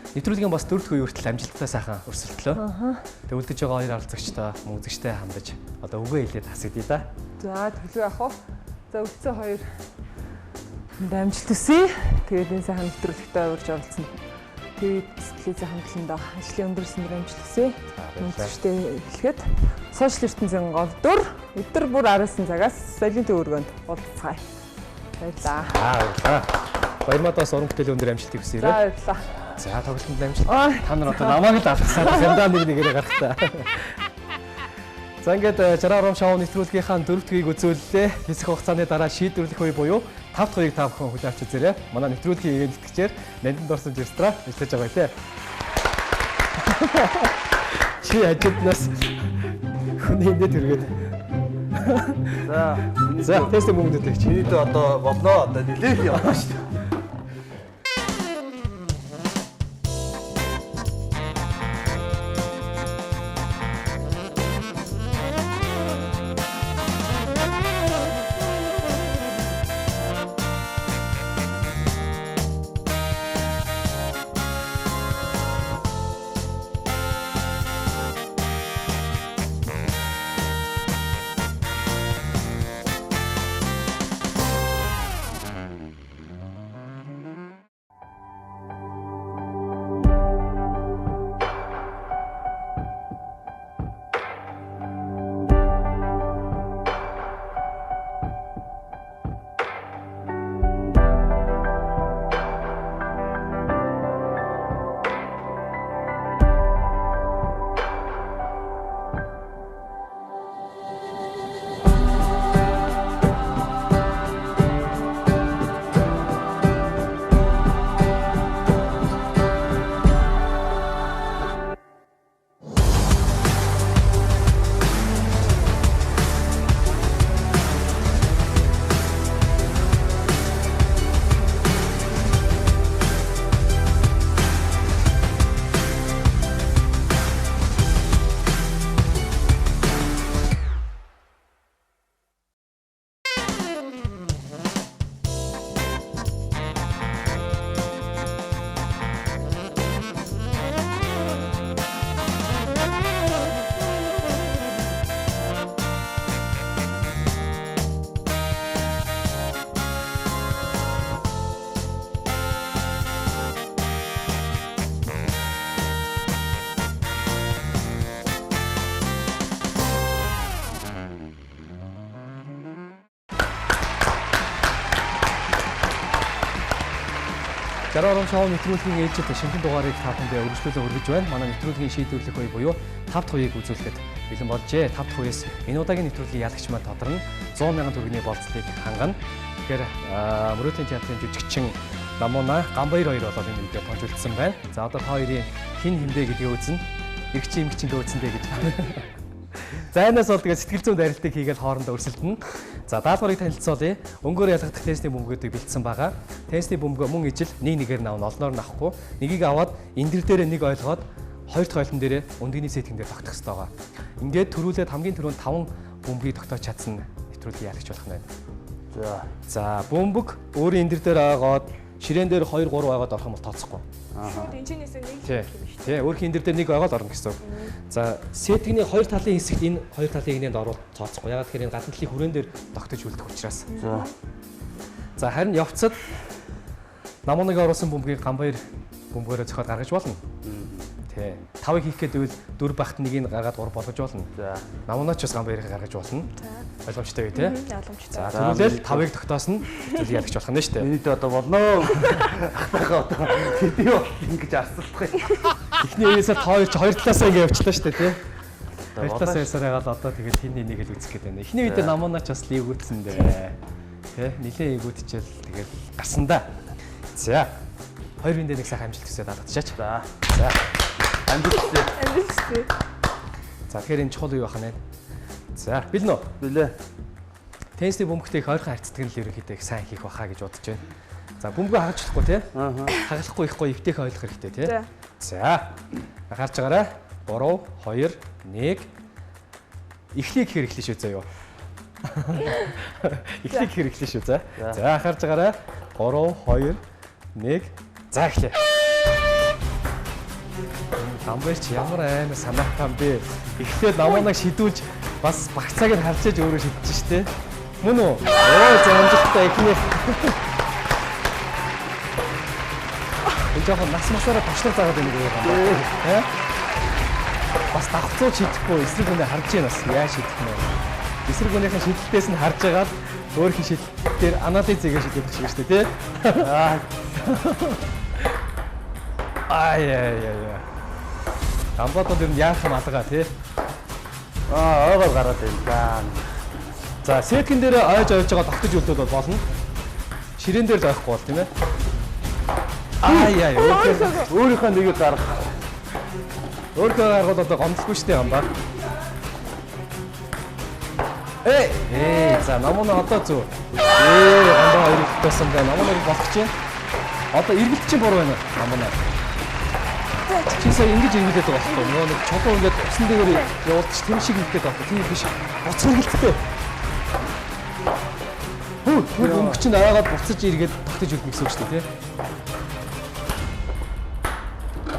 Нэвтрүүлгийн бас дөрөв дэх үе хүртэл амжилттай сайхан өрсөлдлөө. Тэг үлдэж байгаа хоёр оролцогчтой мөн үзэгчтэй хандаж одоо үгээ хэлээд хасагдъя да. За төлөв ах уу. За үлдсэн хоёр амжилт хүсье. Тэгээд энэ сайхан нэвтрүүлэгтээ урьж оролцсон. Тэгээд телевизийн хамтланд ажлын өндөр өндөр амжилт хүсье. Үзэгчтэй хэлэхэд сошиал ертөнцийн гол дүр өдөр бүр 19 цагаас соёлын төв өргөнд уулзцгаая. Баярлалаа. Баярлалаа. Баярмаад бас уран бүтээлийн өндөр амжилтыг хүсье. За баярлалаа. За тоглолтод амжилт. Та нар одоо намайг л алгасаад дандаа нэг нэгээрээ гарах та. За ингээд 60 ором шоу нэвтрүүлгийнхаа дөрөв дэх үеийг үзүүллээ. Хэсэг хугацааны дараа шийдвэрлэх үе буюу 5 дахь үеийг та бүхэн хүлээн авч үзээрэй. Манай нэвтрүүлгийн ивээн тэтгэгчээр Нандин Дорсомж ресторан ажиллаж байгаа байлээ. Чи хажууднаас хүний эндээ төргээд. За. За тест бөмбөгнүүд чи. Чиний дөө одоо болноо одоо нилээх явна шүү дээ. Жаран ором шоу нэвтрүүлгийн ээлжид шинэхэн дугаарыг та бүхэндээ өргөжлүүлэн өргөж байна. Манай нэвтрүүлгийн шийдвэрлэх үе буюу 5 дахь үеийг үзүүлэхэд бэлэн болжээ. 5 дахь үеэс энэ удаагийн нэвтрүүлгийн ялагч маань тодорно. 100,000 төгрөгийн болцлыг хангана. Тэгэхээр Мөрөөдлийн театрын жүжигчин Намунаа Гамбаяр хоёр болоод энэ үедээ тонжуулсан байна. За одоо та хоёрын хин хэмдэ гэдгийг үзнэ. Эрэгчин эмэгчингээ үзэндэ гэж. Зайнаас бол тэгээ сэтгэл зүйн дайралтыг хийгээл хоорондоо өрсөлдөнө. За даалгаврыг танилцуулъя. Өнгөөр ялгадах тестний бөмбөгүүдийг бэлдсэн байгаа. Тестний бөмбөгөө мөн ижил нэг нэгээр нь авна, олноор нь авахгүй. Нэгийг аваад эндэр дээрээ нэг ойлгоод хоёр дахь ойлтон дээрээ өндөгний сэтгэн дээр тогтох хэрэгтэй байгаа. Ингээд төрүүлээд хамгийн түрүүнд 5 бөмбөгийг тогтоож чадсан нэвтрүүлгийн ялагч болох нь байна. За. За бөмбөг өөрийн эндэр дээр ойгоод Ширээн дээр 2 3 ойгоод орох юм бол тооцохгүй. Шууд энэчнээс нэг юм шүү. Тий, өөрхийн энэ дээр нэг ойгоод орно гэсэн үг. За, сетгний хоёр талын хэсэгт энэ хоёр талын игнэнд орвол тооцохгүй. Ягаад гэхээр энэ гадна талын хүрээн дээр тогтож үлдэх учраас. За. За, харин явцад Намунагийн оруулсан бөмбөгийг Гамбаяр бөмбөгөөрөө зөхиод гаргаж болно. Тий. 5-ыг хийх гээд байвал 4 багт нэгийг гаргаад 3 болгож болно. За. Намунаач бас Гамбаярыг гаргаж болно. Ойлгомжтой юу те? Ойлгомжтой. За, тэгвэл 5-ыг тогтоосон зүйл ялагч болох нь шүү дээ. Миний одоо болно. Ахтайгаа одоо хэдий бол ингэж арсалдах юм. Эхний үеэсээ та хоёр чи хоёр талаасаа ингэ явчлаа шүү дээ тий. Хоёр талаасаа явсаар байгаад одоо тэгэл хин энийг л үзэх гээд байна. Эхний үедээ намунаач бас л эвгүүтсэн дээ. Тэ, нилээ эвгүүтчихэл тэгэл гарсан да. За. Хоёр биендээ нэг сайхан амжилт хүсээд алгадчихаач. За. За. Амжилт хүсье. Амжилт хүсье. За, тэгэхээр энэ чухал үе байх нэ. За, бэлэн үү? Билээ. Теннисний бөмбөгтэй их ойрхон харьцдаг нь л ерөнхийдөө их сайн хийх байхаа гэж бодож байна. За, бөмбөгөө хагаж болохгүй тий? Аа. Хагалахгүй их гоё эвтэйхэн ойлгох хэрэгтэй тий? За. За. Анхаарч байгаарай. 3 2 1. Эхлэе гэхээр эхлэе шүү заяа. Эхлэе гэхээр эхлэе шүү за. За, анхаарч байгаарай. 3 2 1. За, эхлэе. Гамбайр чи ямар амар санаатай юм бэ? Эхлээд намуунаг шидүүлж бас багцааг нь харж аж өөрөө шидэж штэ. Мөн үү? Оо, за амжилттай эхний. Энэ жоохон нас масаараа туршлага заагаад байна гэх юм байна. Тэ? Бас давхцуу шидэхгүй эсрэг хүнээ харж байна бас яаж шидэх нэ. Эсрэг хүнийхээ шидэлтээс нь харж агаад өөрхийн шидэлт дээр анализ хийгээ шидэх шиг штэ тий? Аа. Ай яа яа яа. Гамбад бол ер нь яах юм алгаа тий? Аа, ойгоор гараад байна. За. За, сеткэн дээр ойж ойж байгаа тогтож үлдвэл бол болно. Ширээн дээр л ойхгүй бол тийм ээ. Ай яа яа. Өөрийнхөө нэгийг гаргах. Өөрхөө гаргал одоо гомдлохгүй штэ гамбаа. Э, ээ, за намуна одоо зү. Ээ, гамбаа хоёрыг тогтоосон байна. Намуныг болох чинь. Одоо эргэлт чинь буруу байна. Намуна. Чи сая ингэж эргэлдээд байгаа байхгүй юу? Нөгөө нэг чулуу ингээд усан дээр явуулчих тэм шиг хийх гээд байгаа. Тийм биш. Буц эргэлттэй. Хүү, тэр бөмбөг чинь ойгоод буцаж эргээд тогтож үлдэнэ гэсэн үг шүү дээ, тий?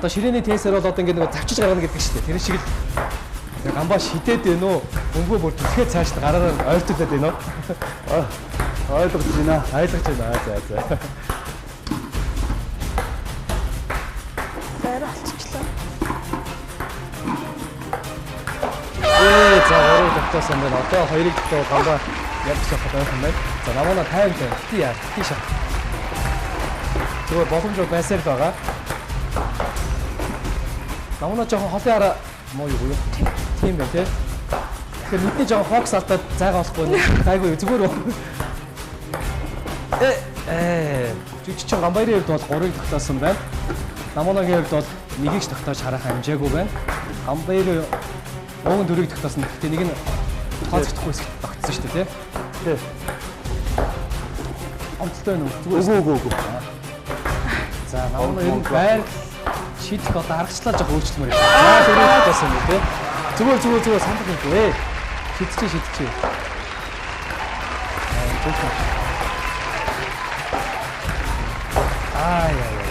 Одоо ширээний тенсээр бол одоо ингээд нөгөө завчиж гаргана гэдэг шүү дээ. Тэр шиг л гамбаа шидээд байна уу? Бөмбөгөө бүр түлхээ цааш нь гараараа ойртуулад байна уу? Ойлгож байна. Ойлгож байна. За за. Байр олчихлоо. Ээ, за гурыг тогтоосон байна. Одоо хоёрыг тогтоо гамбаа явж явах байх юм байна. За намуна 50 тавь. Бити яа, бити шат. Зүгээр боломж байсаар л байгаа. Намуна жоохон холын араа муу юу юу? Тийм байна тий. Тэгэхээр нүдний жоохон фокус алдаад зайгаа болохгүй нэ. Гайгүй зүгээр үү? Э, жүжигчин Гамбайрын хувьд бол 3-ыг тогтоосон байна. Намунагийн хувьд бол нэгийг ч тогтоож харах амжаагүй байна. Гамбайр уг нь 4-ийг тогтоосон. Гэхдээ нэг нь тооцогдохгүй хэсэгт тогтсон шүү дээ тий. Тий. Онцлог байна уу? Зүгээр. Үгүй үгүй үгүй. За, намуна ер нь байр шийдэх одоо аргачлал жоох өөрчлөмөр байна. За, дөрөв тогтоосон юм тий. Зүгээр зүгээр зүгээр сандах юм ээ. Шидчихээ шидчихээ. Аа, зөвхөн. Аа яа яа.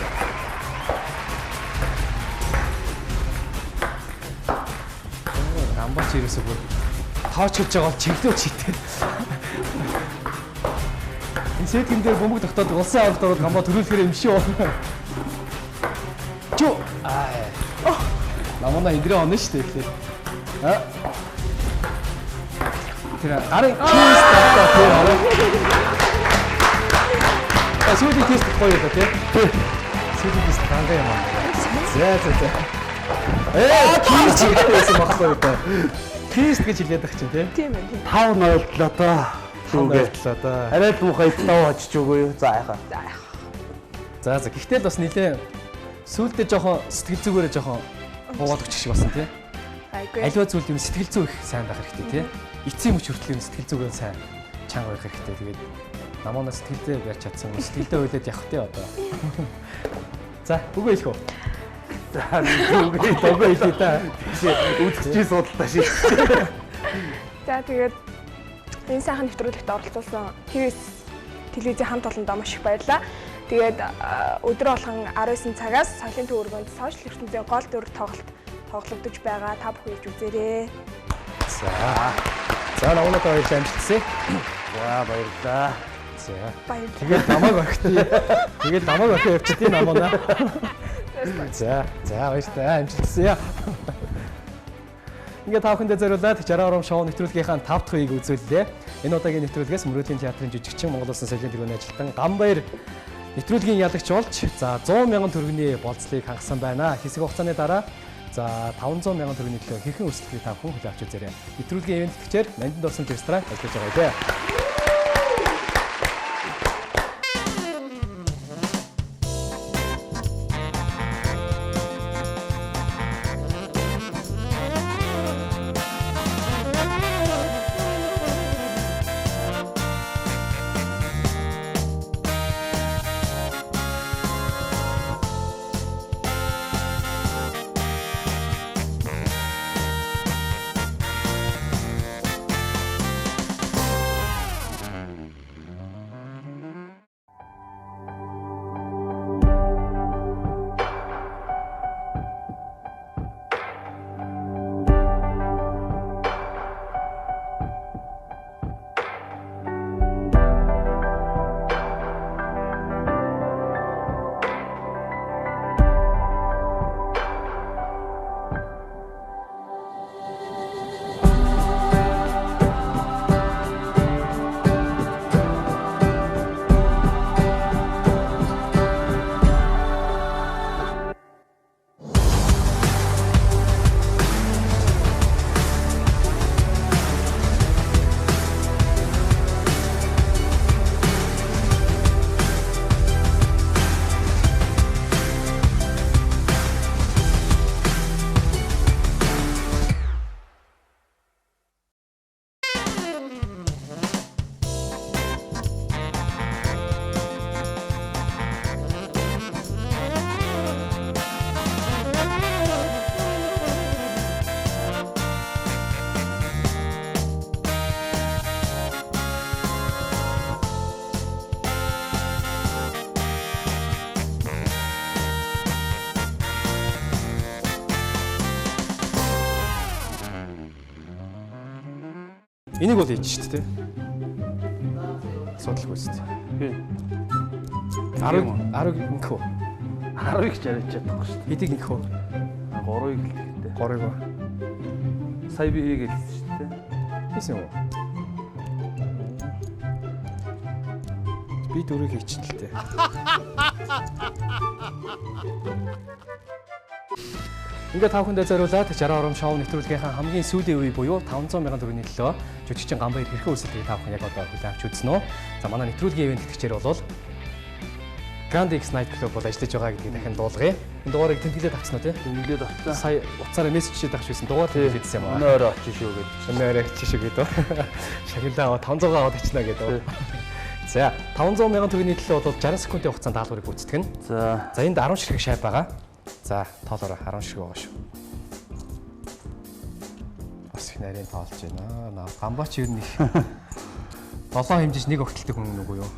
Гамбач ерөөсөө бүр тоочилж байгаа бол чиглөө читэй. Энэ сеткэн дээр бөмбөг тогтоод улсын авард ороод гамбаа төрүүлэхээр юм шүү. Чү. Аа. Намуна индрээ онно шүү дээ тэгэхээр. Аа. Тэр гарын тест тавьтаа тэр ороо. А сүүлийн тест гоё юм да тий. Сүүлийн тест ганга юм аа. За за за. Ээ, тест хийхдээ байсан баггүй юу да. Тест гэж хэлээд байх чинь тий. Тийм ээ тийм. 5 нойлтлоо доо. Шүүгээ. Нойлтлоо доо. Арай л муухай тав очиж өгөө юу. За яхаа. За яах. За за гэхдээ л бас нилээ сүүлдээ жоохон сэтгэл зүгээрээ жоохон буугаад өгчих шиг болсон тий. Айгүй. Аливаа зүйлд юм сэтгэл зүй их сайн байх хэрэгтэй тий. Эцсийн мөч хүртэл юм сэтгэл зүгээ сайн чанга байх хэрэгтэй. Тэгээд намуунаа сэтгэлдээ барьж чадсан юм сэтгэлдээ уйлаад явах тий одоо. За үгүй хэлэх үү? За үгүй Үгүй хэлье да. Үзэгчийн судалтай шээ. За тэгээд энэ сайхан нэвтрүүлэгт оролцуулсан ТВС телевизийн хамт олондоо маш их баярлалаа. Тэгээд өдөр болгон 19 цагаас соёлын төв өргөнд сошиал ертөнцийн гол дүр тоглолт тоглогдож байгаа. Та бүхэн ирж үзээрэй. За. За намнаа баярлалаа амжилтсаа. За баярлалаа. За. Баярлалаа. Тэгээд намайг орхиё. Тэгээд намайг орхиё явчихдیں намнаа. За, за баярлалаа амжилтсаа. Ингээд та бүхэндээ зориулаад 60 ором шоу нэвтрүүлгийнхаа 5 дахь үеийг үзүүллээ. Энэ удаагийн нэвтрүүлгээс Мөрөөдлийн театрын жижигчин Монгол Улсын соёлын тэргүүний ажилтан Гамбаяр нэвтрүүлгийн ялагч болж за 100 мянган төгрөгийн болцлыг хангасан байна. Хэсэг хугацааны дараа за 500 мянган төгрөгийн төлөө хэрхэн өрсөлдөхийг та бүхэн хүлээн авч үзээрэй. Нэвтрүүлгийн ивээн тэтгэгчээр Нандин дурсамж ресторан ажиллаж байгаа дээ. Энийг бол хийж шүү дээ. Асуудалгүй шүү дээ. 10 10 ингэх үү? 10-ыг ч яриач чадахгүй шүү дээ. Хэдийг ингэх үү? 3-ыг л гэхдээ. 3-ыг уу? Сая би хийгээл хэлсэн шүү дээ. Хийсэн үү? Би дөрөв хийчихсэн л дээ. Ингээд та бүхэндээ зориулаад 60 ором шоу нэвтрүүлгийнхаа хамгийн сүүлийн үе буюу 500 мянган төгрөгийн төлөө жүжигчин Гамбаяр хэрхэн өрсөлдөхийг та бүхэн яг одоо хүлээн авч үзнэ үү. За манай нэвтрүүлгийн ивээн тэтгэгчээр бол Grand X Night Club бол ажиллаж байгаа гэдгийг дахин дуулгая. Энэ дугаарыг тэмдэглээд авчихсан уу тий? Тэмдэглээд авчихсан. Сая утсаараа мессеж чид авч байсан. Дугаар тэмдэглэдсэн юм аа. Өнөө орой очиж шүү гэдэг. Өнөө орой очиж шүү гэдэг. Шагналаа аваад 500 аваад очно гэдэг. За 500 мянган төгрөгийн төлөө бол 60 секундын хугацаанд даалгаврыг гүйцэтгэнэ. За. За энд 10 ширхэг шайб байгаа. За тоолоорой 10 ширхэг байгаа шүү. Бас их нарийн тоолж байна. Гамбач ер нь их 7 хэмжиж нэг огтлдог хүн нүгүү юу?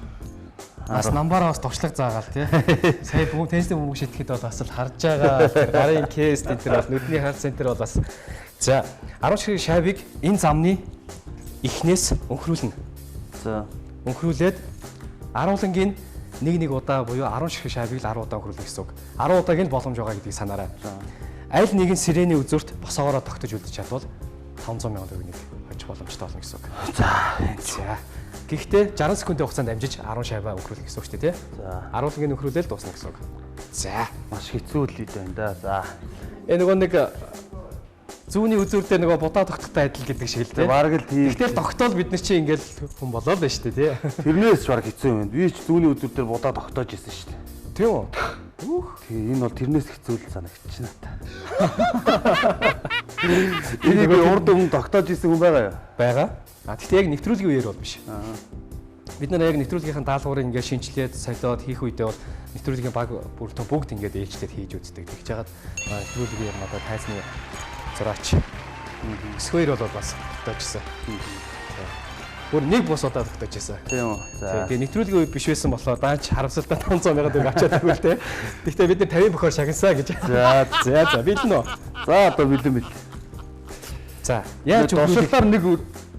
Бас намбараа бас туршлага заагаал тий. Сая бөмбөг теннисний бөмбөг шидэхэд бол бас л харж байгаа. Тэр гарын кейс энэ төр бол нүдний хар центр бол бас. За 10 ширхэг шайбыг энэ замны эхнээс өнхрүүлнэ. За өнхрүүлээд 10-лангийн нэг нэг удаа буюу 10 ширхэг шайбыг л 10 удаа өнхрүүлнэ гэсэн үг. 10 удаагийн л боломж байгаа гэдгийг санаарай. Аль нэгэн сирений үзүүрт босоогоороо тогтож үлдэж чадвал 500 мянган төгрөгийг хожих боломжтой болно гэсэн үг. За. За. Гэхдээ 60 секундын хугацаанд амжиж 10 шайбаа өнхрүүлнэ гэсэн үг шүү дээ, тий? За. 10-лангийн өнхрүүлээл дуусна гэсэн үг. За. Маш хэцүү л үү байна да. За. Нөгөө нэг зүүнний үзүүр дээр нөгөө будаа тогтохтой адил гэдэг шиг л тий. Бараг л тийм. Тэгтэл тогтоол бид нар чи ингээл хүн болоо л байна шүү дээ, тий. Тэрнээс ч бараг хэцүү юм байна. Би ч зүүнний үзүүр дээр будаа тогтоож исэн шүү дээ. Тийм үү? Үх. Тий, энэ бол тэрнээс хэцүү л санагдчих надад. Энийг би урд өмнө тогтоож исэн хүн байгаа юу? Байгаа. А тэгтээ яг нэвтрүүлгийн үеэр бол биш. Бид нар яг нэвтрүүлгийнхаа даалгаврыг ингээд шинжилээд солиод хийх үедээ бол нэвтрүүлгийн баг бүртөө бүгд ингээд ээлжлээд хийж үздэг. Тэгж жагаад нэвтрүүлгийн юм одоо тайзны зураач. Өсгөөр бол бас тогтоожсэн. Бүр нэг бус удаа тогтоож байсан. Тийм үү. За. Тэгээ нэвтрүүлгийн үе биш байсан болохоор даанч харамсалтай 500 сая төгрөг авчаад өгвөл те. Гэхдээ бид нэр 50 бохоор шагнасаа гэж. За За за бэлэн үү? За одоо бэлэн бэл. За яаж өнгөрүүлэх? Туршилтаар нэг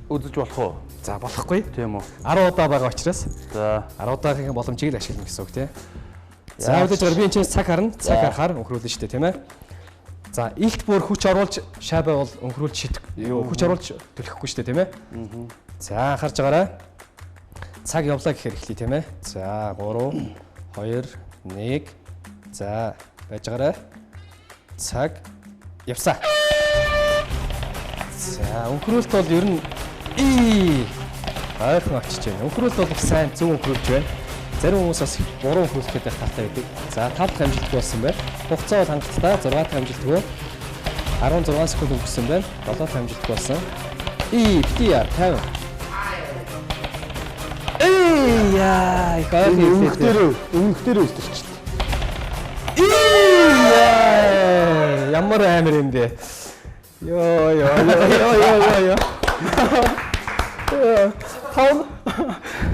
үзэж болох уу? За болохгүй. Тийм үү. 10 удаа байгаа учраас За. 10 удаагийн боломжийг л ашиглана гэсэн үг тий. За үлээж байгаа би энэ чинь цаг харна. Цаг харахаар өнгөрүүлнэ шүү дээ тийм ээ. За илт бүр хүч оруулж шаабай бол өнгөрүүлж шидэх юу хүч оруулж түлхэхгүй шүү дээ тийм ээ. За анхаарч байгаарай. Цаг явлаа гэхээр эхлэе тийм ээ. За 3 2 1 За байж байгаарай. Цаг явсаа. За өнгөрүүлэлт бол ер нь ий ойрхон очиж байна. Өнгөрүүлэлт бол их сайн зөв өнгөрүүлж байна. Зарим хүмүүс бас их буруу өнгөрүүлэхэд их талтай байдаг. За 5 дахь амжилтгүй болсон байна. Хугацаа бол хангалттай 6 дахь амжилтгүй. 16 секунд өнгөрсөн байна. 7 дахь амжилтгүй болсон. И бити яа 50. Эй яа их ойрхон Өмнөх ирлээ. дээр өмнөх дээр өсөрч. Яа, ямар амар юм бэ? Йоо ёо ёо ёо ёо ёо.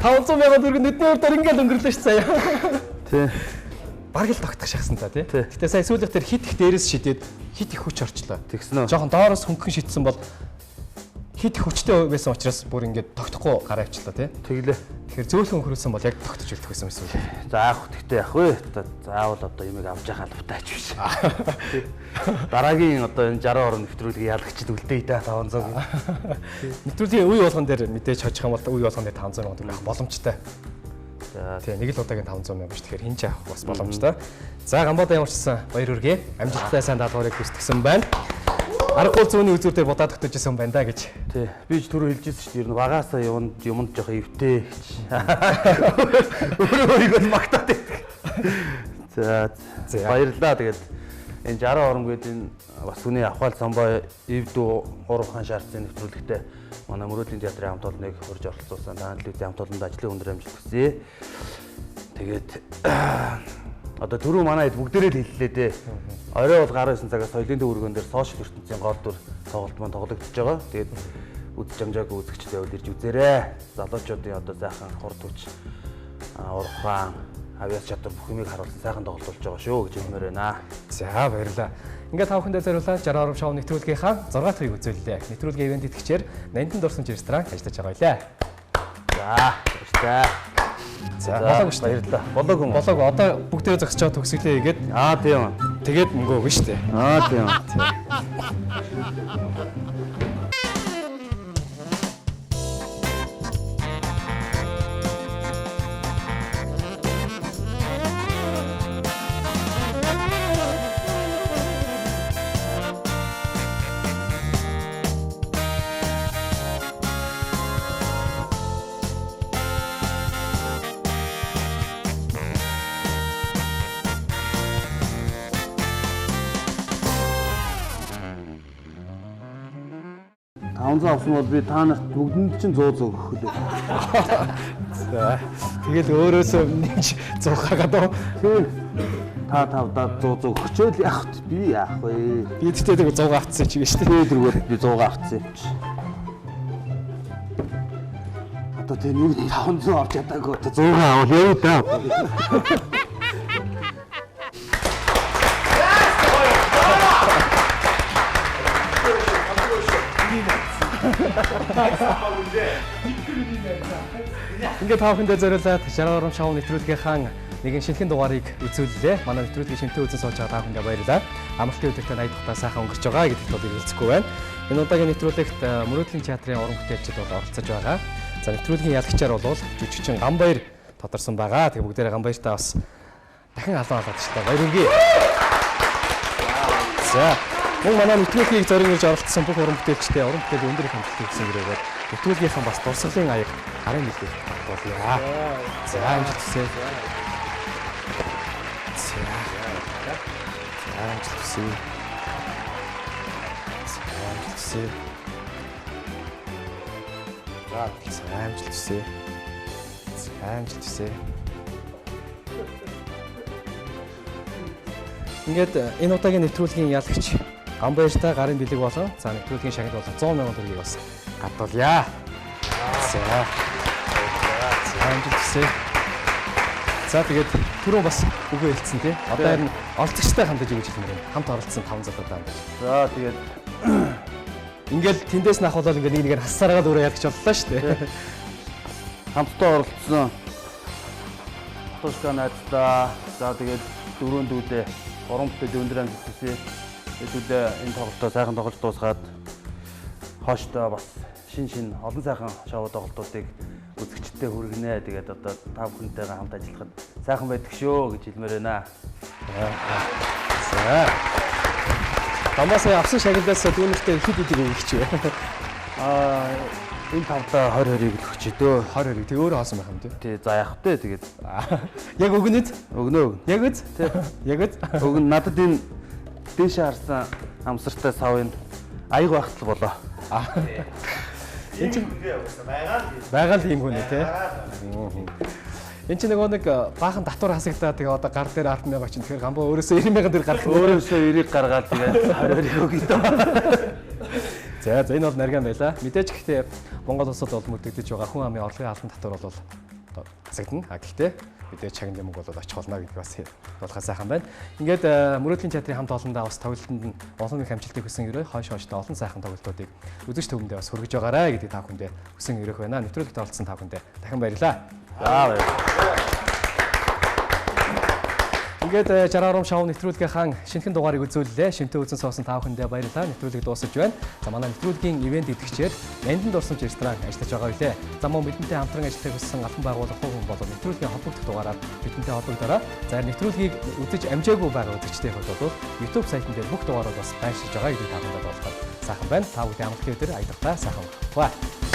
500 сая төгрөг нүдний урдаар ингээл өнгөрлөө ш заяа. Тий. Бараг л тогтох шахсан та тий. Тий. Гэтэ сая сүүлийнх дээр хит их дээрээс шидээд хит их хүч орчлоо. Тэгсэн үү? Жохон доороос хөнгөн шидсэн бол хит их хүчтэй байсан учраас бүр ингээд тогтохгүй гараа авчлаа тий. Тэглээ. Тэгэхээр зөөлхөн өнгөрүүлсэн бол яг тогтож үлдэх байсан юм шиг. За яах вэ? Тэгтээ яах вэ? Одоо заавал одоо юмыг авч явах албатай ч биш. Тий. Дараагийн одоо энэ 60 орон нэвтрүүлгийг ялагчд үлдээе да 500. Нэвтрүүлгийн үе болгон дээр мэдээж хожих юм бол үе болгон дээр 500 сая төгрөг авах боломжтой. За Тий, нэг л удаагийн 500 мянга биш. Тэгэхээр хин ч авах бас боломжтой. За, Гамбада ямар ч гэсэн баяр хүргэе. Амжилттай сайн даалгаврыг хүсдэгсэн байна. Аргагүй зүүнний үзүүр дээр будаад өгтөж исэн байна да гэж. Тий. Би ч түрүү хэлжсэн шүү дээ. Ер нь багаасаа юмд юмд жоох эвтэй гэж. Өөрөө өөрийгөө л магтаад байдаг. За За. баярлалаа. Тэгээд энэ 60 орон гээд энэ бас хүний авахал самбай эвдүү гурван хаан шаардсан нэвтрүүлэгтээ манай мөрөөдлийн театрын хамт олныг хурж оролцуулсан. Таан телевизийн хамт олонд ажлын өндөр амжилт хүсье. Тэгээд одоо түрүү манай хэд бүгдээрээ л хэллээ дээ. Орой бол 19 цагаас соёлын төв өргөн дээр сошиал ертөнцийн гол дүр тоглолт маань тоглогдож байгаа. Тэгээд үзэж амжаагүй үзэгчдээ бол ирж үзээрэй. Залуучуудын одоо сайхан хурд хүч, урхаан, авиас чадвар бүх юмыг харуулсан сайхан тоглолт болж байгаа шүү гэж хэлмээр байна. За, баярлалаа. Ингээд та бүхэндээ зориулаад 60 орон шоу нэвтрүүлгийнхаа 6 дахь үеийг үзүүллээ. Нэвтрүүлгийн ивент итгэгчээр Нандин дурсамж ресторан ажиллаж байгаа байлаа. За, баяртай. За, болоогүй шүү дээ. Баярлалаа. Болоогүй юм уу? Болоогүй. Одоо бүгдээрээ зогсож байгаа төгсгөлээ хийгээд Аа, тийм. тэгээд мөнгө өгнө шүү дээ. Аа, тийм. Таван авсан бол би та нарт бүгдэнд чинь 100 100 өгөх лээ. За, тэгэл өөрөөсөө нэмж 100 гадаа. Тийм. Та тавдаа 100 100 өгчөөл яах вэ? Би яах вэ? Би тэгтээ нэг 100 авцсан чи гэж шүү дээ. Би тэргээр би 100 авцсан юм чи. Одоо тэр нэг 500 авч чадаагүй одоо 100 авал яа даа. Ингээд та бүхэндээ зориулаад 60 орон шоу нэвтрүүлгийнхаа нэгэн шинэхэн дугаарыг үзүүллээ. Манай нэвтрүүлгийг шинэтэй үзэн сууж байгаа та бүхэндээ баярлалаа. Амралтын өдөртөө 80 дахьтаа сайхан өнгөрч байгаа гэдэгт бол эргэлзэхгүй байна. Энэ удаагийн нэвтрүүлэгт Мөрөөдлийн театрын уран бүтээлчид бол оролцож байгаа. За нэвтрүүлгийн ялагчаар бол жүжигчин Гамбаяр тодорсон байгаа. Тэгээ бүгдээрээ Гамбаяртаа бас дахин алан алгаадчлаа. Баяр хүргэе. За мөн манай нэвтрүүлгийг зорин ирж оролцсон бүх уран бүтээлчдээ уран бүтээлийн өндөр их амжилтыг хүсэн гэрээгээр нэвтрүүлгийнхэн бас дурсгалын аяг гарын мэдээлэл багтуулъя. За амжилт хүсье. За. За амжилт хүсье. За амжилт хүсье. За амжилт хүсье. За амжилт хүсье. Ингээд энэ удаагийн нэвтрүүлгийн ялагч Гамбаяртай гарын бэлэг болон за нэвтрүүлгийн шагнал болон 100 сая төгрөгийг бас гадуулъя. За. За, амжилт хүсье. За, тэгээд түрүүн бас үгээ хэлсэн тий. Одоо харин оролцогчтой хандаж юу гэж хэлмээр байна? Хамт оролцсон 5 залуудаа хандаж. За, тэгээд ингээл тэндээс нь ахвал ингээл нэг нэгээр хассараад өөрөө ялгч боллоо шүү дээ. Хамтдаа оролцсон Тушка найздаа. За, тэгээд дөрөв дүүдээ гурван бүтээл өндөр амжилт хүсье. Хэдүүлээ энэ тоглолтоо сайхан тоглож дуусгаад хооштой бас шин олон сайхан шоу тоглолтуудыг үзэгчдэд хүргэнэ. Тэгээд одоо та бүхэнтэйгээ хамт ажиллахад сайхан байдаг шүү гэж хэлмээр байна. За. Дамаа сая авсан шагналаас дүүнертэй хэд хэдийг өгч вэ? Энэ тавдаа 20 20-ыг л өгч дөө. 20 20-ыг тэг өөрөө хоосон байх юм тий. Тий, за яах вэ тэгээд. Яг өгнө үү? Өгнө өгнө. Яг үз? Тий. Яг үз? Өгнө. Надад энэ дээшээ харсан амсартай сав энэ аяг байхтал болоо. Энэ чинь байгаа л ийм хүн ээ тий. Энд чинь нөгөө нэг баахан татвар хасагдаа тэгээ одоо гар дээр 10,000 чинь тэгэхээр гамбаа өөрөөсөө 90,000 төгрөг гаргах. Өөрөөсөө 90-ыг гаргаад тэгээд 20-ыг өгье дөө. За за энэ бол нарган байла. Мэдээж гэхдээ Монгол улсад бол мөрдөгдөж байгаа хүн амын орлогын албан татвар бол хасагдана. А гэхдээ мэдээж чагнын мөнгө бол очих болно гэдгийг бас болохоо сайхан байна. Ингээд мөрөөдлийн театрын хамт олондоо бас тоглолтод нь олон их амжилтыг хүсэн өрөө хойш хойшдоо олон сайхан тоглолтуудыг үзэгч төвөндөө бас хүргэж байгаарай гэдгийг та бүхэндээ хүсэн өрөөх байна. Нэвтрүүлэгт оролцсон та бүхэндээ дахин баярлалаа. За баярлалаа. Ингээд 60 ором шоу нэвтрүүлгийнхаа шинэхэн дугаарыг үзүүллээ. Шимтэн үзэн суусан та бүхэндээ баярлалаа. Нэвтрүүлэг дуусаж байна. За манай нэвтрүүлгийн ивент идэвхжээр Нандин дурсамж ресторан ажиллаж байгаа билээ. За мөн бидэнтэй хамтран ажиллахыг хүссэн албан байгууллага хүн болон нэвтрүүлгийн холбогдох дугаараар бидэнтэй холбогдороо. За нэвтрүүлгийг үзэж амжаагүй байгаа үзэгчдийн хувьд бол YouTube сайтн дээр бүх дугаарууд бас байршиж байгаа гэдгийг та бүхэндээ болгоход сайхан байна. Та бүхний амралтын өдөр аялалтай сайхан өнгөрөх.